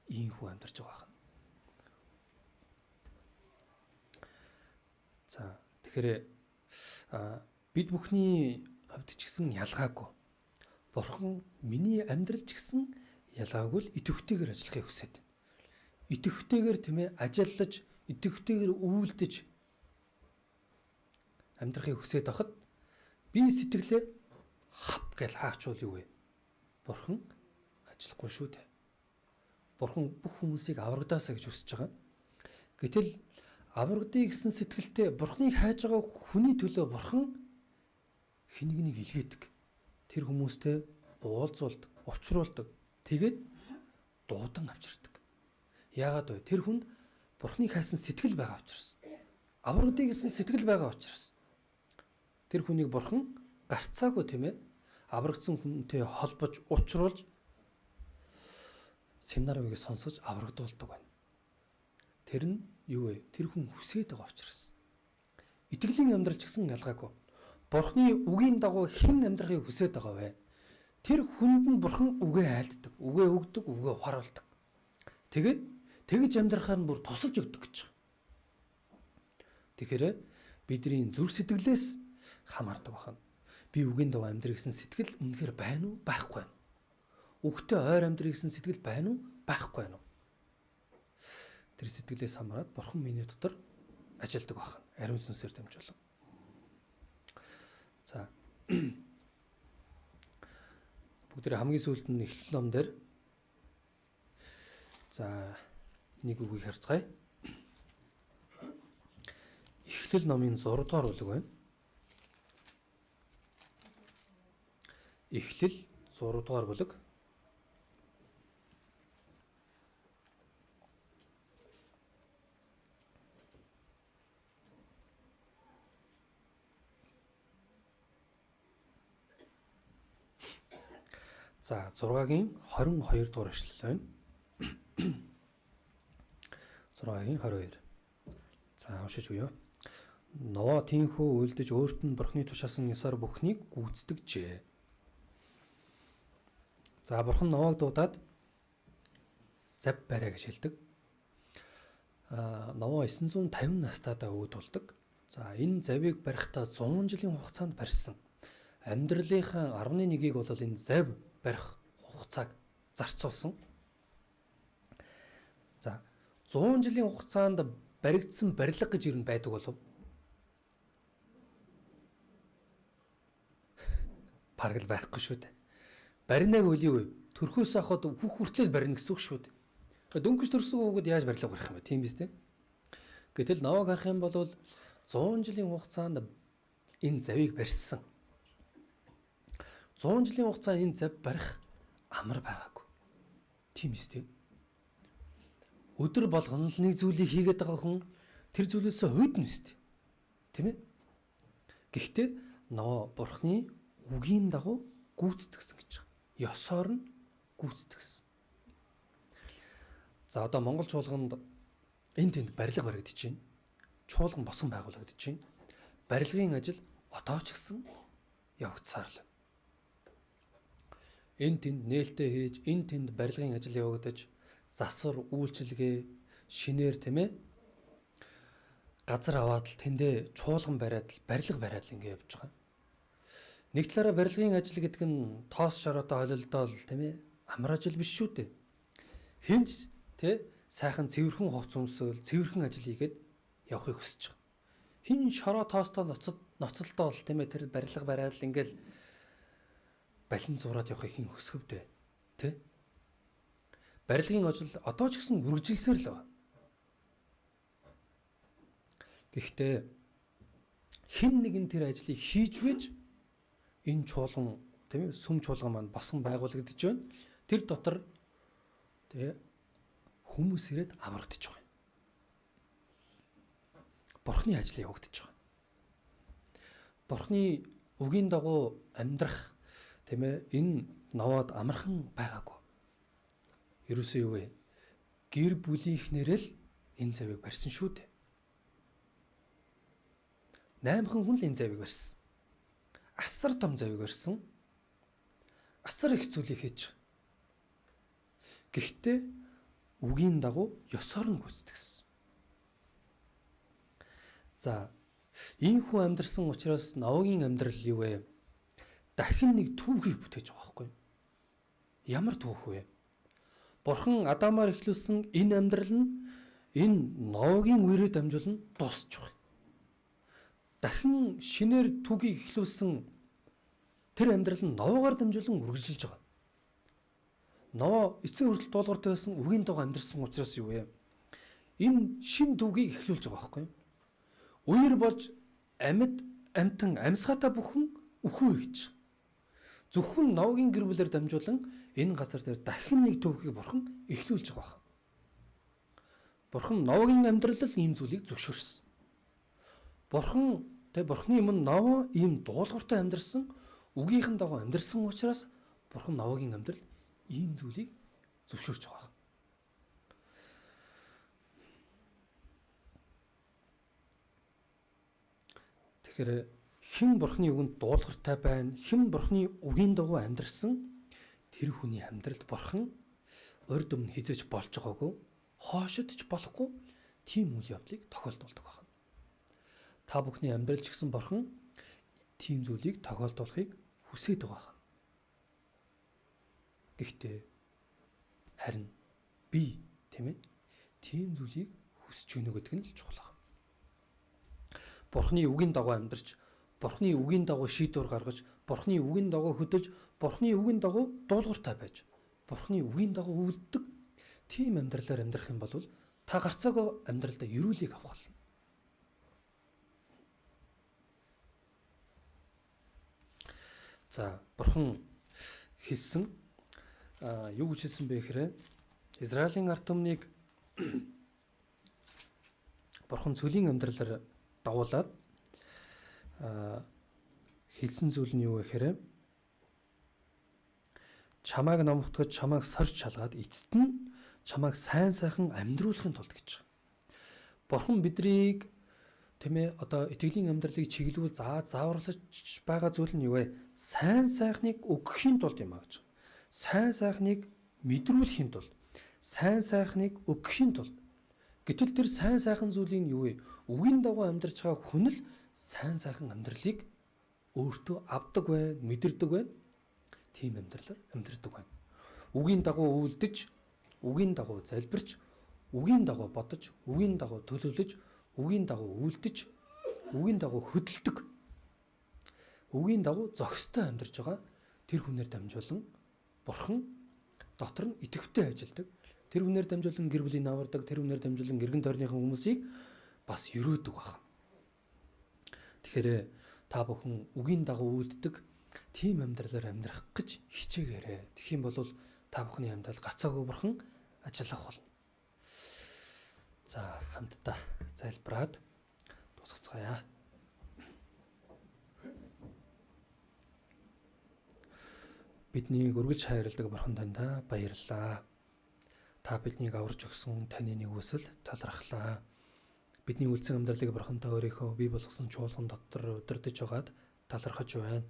B: ийм хүн амьдарч байгаа юм. За, тэгэхээр бид бүхний хувьд ч гэсэн ялгаагүй. Бурхан миний амьдрал ч гэсэн ялгаагүй л идэвхтэйгээр ажиллахыг хүсэж байна. Идэвхтэйгээр тийм ээ ажиллаж, идэвхтэйгээр үйлдэж амьдрахыг хүсээд байхад би сэтгэлээ хап гэж хаачвал юу вэ? Бурхан ажиллахгүй шүү дээ. Бурхан бүх хүмүүсийг аврагдаасаа гэж хүсэж байгаа. Гэтэл аврагдъя гэсэн сэтгэлтэй Бурханыг хайж байгаа хүний төлөө Бурхан хэнийг нэг илгээдэг. Тэр хүмүүстэй уулзуулдаг, учруулдаг. Тэгээд дуудан авчирдаг. Яагаад вэ? Тэр хүнд Бурханыг хайсан сэтгэл байгаа учраас. Аврагдъя гэсэн сэтгэл байгаа учраас. Тэр хүнийг Бурхан гарцаагүй тийм ээ аврагдсан хүнтэй холбож, учруулж семинар үеийг сонсож аврагдуулдаг байна. Тэр нь юу вэ? Тэр хүн хүсээд байгаа учраас. Итгэлийн амьдрал ч гэсэн ялгаагүй. Бурхны үгийн дагуу хэн амьдрахыг хүсээд байгаа вэ? Тэр хүнд нь Бурхан үгээ айлддаг, үгээ өгдөг, үгээ ухааруулдаг. Тэгээд тэгж амьдрахаар нь бүр тусалж өгдөг гэж. Тэгэхээр бидний зүрх сэтгэлээс хамаардаг байна. Би үгийн дагуу амьдрах гэсэн сэтгэл үнэхээр байна уу, байхгүй байна уу? Үгтэй ойр амьдрах гэсэн сэтгэл байна уу, байхгүй байна уу? Тэр сэтгэлээс хамаарат Бурхан миний дотор ажилладаг байна. Ариун сүнсээр дамжуулан. За. Бүгдээ хамгийн сүүлд нь Эхлэл ном дээр за нэг үгийг харцгаая. Эхлэл номын 6 дугаар бүлэг байна. Эхлэл 6 дугаар бүлэг. За 6-гийн 22 дугаар эшлэл байна. 6-гийн 22. За уншиж өгье. Новоо тийнхүү үлдэж өөрт нь Бурхны тушаасан ёсоор бүхнийг гүйцэтгэжээ. За Бурхан Новоог дуудаад зав бариа гэж хэлдэг. Новоо 950 настайдаа үүд болдог. За энэ завийг барихтаа 100 жилийн хугацаанд барьсан. Амьдралынхаа 11-ийг бол энэ зав барих хугацааг зарцуулсан. За 100 жилийн хугацаанд баригдсан барилга гэж юу байдаг болов? Бараг л байхгүй шүү дээ. Баринаг үл юу вэ? Төрхөөс авахд хүүх хүртэл барина гэсэн үг шүү дээ. Дөнгөж төрсөн хүүхэд яаж барилга барих юм бэ? Тийм биз дээ. Гэтэл Новог харах юм бол 100 жилийн хугацаанд энэ завийг барьсан. 100 жилийн хугацаанд энэ зав барих амар байгаагүй. Тийм биз дээ. Өдөр болгон л нэг зүйлийг хийгээд байгаа хүн тэр зүйлээсээ хүйднэ биз дээ. Тийм ээ? Гэхдээ Ноо Бурхны үгийн дагуу гүйцэтгсэн гэж байгаа. Ёсоор нь гүйцэтгсэн. За одоо Монгол чуулганд энэ тэнд барилга баригдаж байна. Чуулган босон байгуулагдаж байна. Барилгын ажил одоо ч гэсэн явагдсаар л. Энэ тэнд нээлттэй хийж, энэ тэнд барилгын ажил явагдаж, засвар, үйлчилгээ, шинээр тийм ээ газар аваад л тэндээ чуулган бариад л барилга бариад л ингэ явж байгаа. Нэг талаараа барилгын ажил гэдэг нь тоос шороотой холилдоол тийм ээ амар ажил биш шүү дээ. Хинч тий сайхан цэвэрхэн хувц өмсөөл цэвэрхэн ажил хийгээд явахыг хүсэж байгаа. Хин шороо тоостой ноцолдоол тийм ээ тэр барилга бариад л ингээл балин зураад явахыг хин хүсгэвдэ тий. Барилгын ажил одоо ч гэсэн үргэлжилсээр л байна. Гэхдээ хэн нэгэн тэр ажлыг хийж байж энэ чуулган тийм ээ сүм чуулган маань босон байгуулагдаж байна. Тэр дотор тий хүмүүс ирээд аврагдаж байгаа юм. Бурхны ажил явагдаж байгаа. Бурхны үгийн дагуу амьдрах тийм ээ энэ Новоод амархан байгаагүй. Ерөөсөө юу вэ? Гэр бүлийнхнэрээ л энэ завыг барьсан шүү дээ. 8 хүн л энэ завыг барьсан. Асар том завыг барьсан. Асар их зүйлийг хийж. Гэхдээ үгийн дагуу ёсоор нь гүйцэтгсэн. За энэ хүн амьдрсан учраас Новогийн амьдрал юу вэ? Дахин нэг түүхийг бүтээж байгаа байхгүй юу? Ямар түүх вэ? Бурхан Адамаар эхлүүлсэн энэ амьдрал нь энэ Новогийн үерээр дамжуулан дуусч байгаа. Дахин шинээр түүхийг эхлүүлсэн тэр амьдрал нь Новогаар дамжуулан үргэлжилж байгаа. Ново эцсийн хүртэл дуулууртай байсан үгийн дагуу амьдарсан учраас юу вэ? Энэ шин түүхийг эхлүүлж байгаа байхгүй юу? Үер болж амьд амтан амьсгаатай бүхэн үхүү гэж. Зөвхөн Новогийн гэр бүлээр дамжуулан энэ газар дээр дахин нэг түүхийг Бурхан эхлүүлж байгаа. Бурхан Новогийн амьдрал л ийм зүйлийг зөвшөөрсөн. Бурхан тэ Бурханы өмнө Ново ийм дуулууртай амьдарсан, үгийнхэн дагуу амьдарсан учраас Бурхан Новогийн амьдрал ийм зүйлийг зөвшөөрч байгаа. Тэгэхээр хэн Бурханы үгэнд дуулууртай байна, хэн Бурханы үгийн дагуу амьдарсан тэр хүний амьдралд Бурхан урд өмнө хизээж болж байгаагүй, хоошид ч болохгүй тийм үйл явдлыг тохиолдуулдаг байна. Та бүхний амьдрал ч гэсэн Бурхан тийм зүйлийг тохиолдуулахыг хүсэж байгаа байна. Гэхдээ харин би тийм ээ тийм зүйлийг хүсэж байна гэдэг нь л чухал байна. Бурханы үгийн дагуу амьдарч, Бурханы үгийн дагуу шийдвэр гаргаж, Бурханы үгийн дагуу хөдөлж, Бурханы үгийн дагуу дуулууртай байж, Бурханы үгийн дагуу үйлддэг тийм амьдралаар амьдрах юм бол та гарцаагүй амьдралдаа ерөөлийг авах болно. За Бурхан хэлсэн юу гэж хэлсэн бэ гэхээр Израилийн ард түмнийг Бурхан цөлийн амьдралаар дагуулад хэлсэн зүйл нь юу вэ гэхээр Чамайг номлогдоход чамайг сорж шалгаад эцэст нь чамайг сайн сайхан амьдруулахын тулд гэж. Бурхан бидрийг тийм одоо итгэлийн амьдралыг чиглүүл зааварлаж байгаа зүйл нь юу вэ? Сайн сайхныг өгөхийн тулд юм а гэж. Сайн сайхныг мэдрүүлэхийн тулд, сайн сайхныг өгөхийн тулд. Гэтэл тэр сайн сайхан зүйлийн юу вэ? Үгийн дагуу амьдарч байгаа хүн л сайн сайхан амьдралыг өөртөө авдаг бай, мэдэрдэг бай. Тийм амьдралаар амьдардаг байна. Үгийн дагуу үйлдэж, үгийн дагуу залбирч, үгийн дагуу бодож, үгийн дагуу төлөвлөж, үгийн дагуу үйлдэж, үгийн дагуу хөдөлдөг. Үгийн дагуу зохистой амьдарч байгаа тэр хүнээр дамжуулан Бурхан дотор нь идэвхтэй ажилладаг. Тэр хүнээр дамжуулан гэр бүлийг авардаг, тэр хүнээр дамжуулан эргэн тойрныхан хүмүүсийг бас өрөөдөг байна. Тэгэхээр та бүхэн үгийн дагуу үйлддэг тийм амьдралаар амьдрах гэж хичээгээрэй. Тэгэх юм бол та бүхний амьдрал гацаагүй Бурхан ажиллах болно. За хамтдаа залбираад дуусгацгаая. Биднийг үргэлж хайрладаг Бурхан таньда баярлалаа. Та биднийг аварч өгсөн таны нэгүсэл талархлаа. Бидний үлдсэн амьдралыг Бурхан та өөрийнхөө бий болгосон чуулган дотор удирдах байгаад талархаж байна.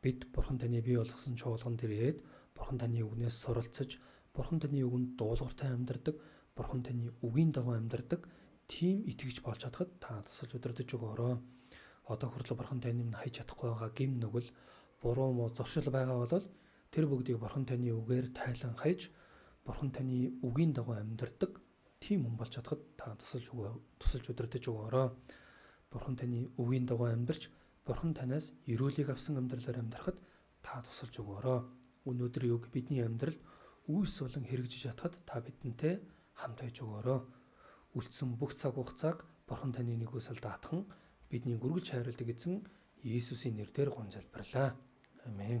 B: Бид Бурхан таны бий болгосон чуулган дээрээд Бурхан таны үгнээс суралцаж, Бурхан таны үгэнд дуулууртай амьдардаг, Бурхан таны үгийн дагуу амьдардаг тийм итгэж болж чадахад та тусалж удирдах өгөөрэй. Одоо хүртэл Бурхан таны өмнө хайж чадахгүй байгаа гим нүгэл, буруу муу зуршил байгаа бол тэр бүгдийг Бурхан таны үгээр тайлан хайж, Бурхан таны үгийн дагуу амьдардаг тийм хүн болж чадахад та тусалж удирдах өгөөрэй. Бурхан таны үгийн дагуу амьдарч, Бурхан танаас ерөөлийг авсан амьдралаар амьдрахад та тусалж өгөөрэй. Өнөөдрийн үг бидний амьдралд үйлс болон хэрэгжиж чадахад та бидэнтэй хамт байж өгөөрэй. Үлдсэн бүх цаг хугацааг Бурхан таны нэгүсэл даатхан бидний үргэлж хайрладаг эзэн Иесусийн нэрээр гон залбирлаа. Амен.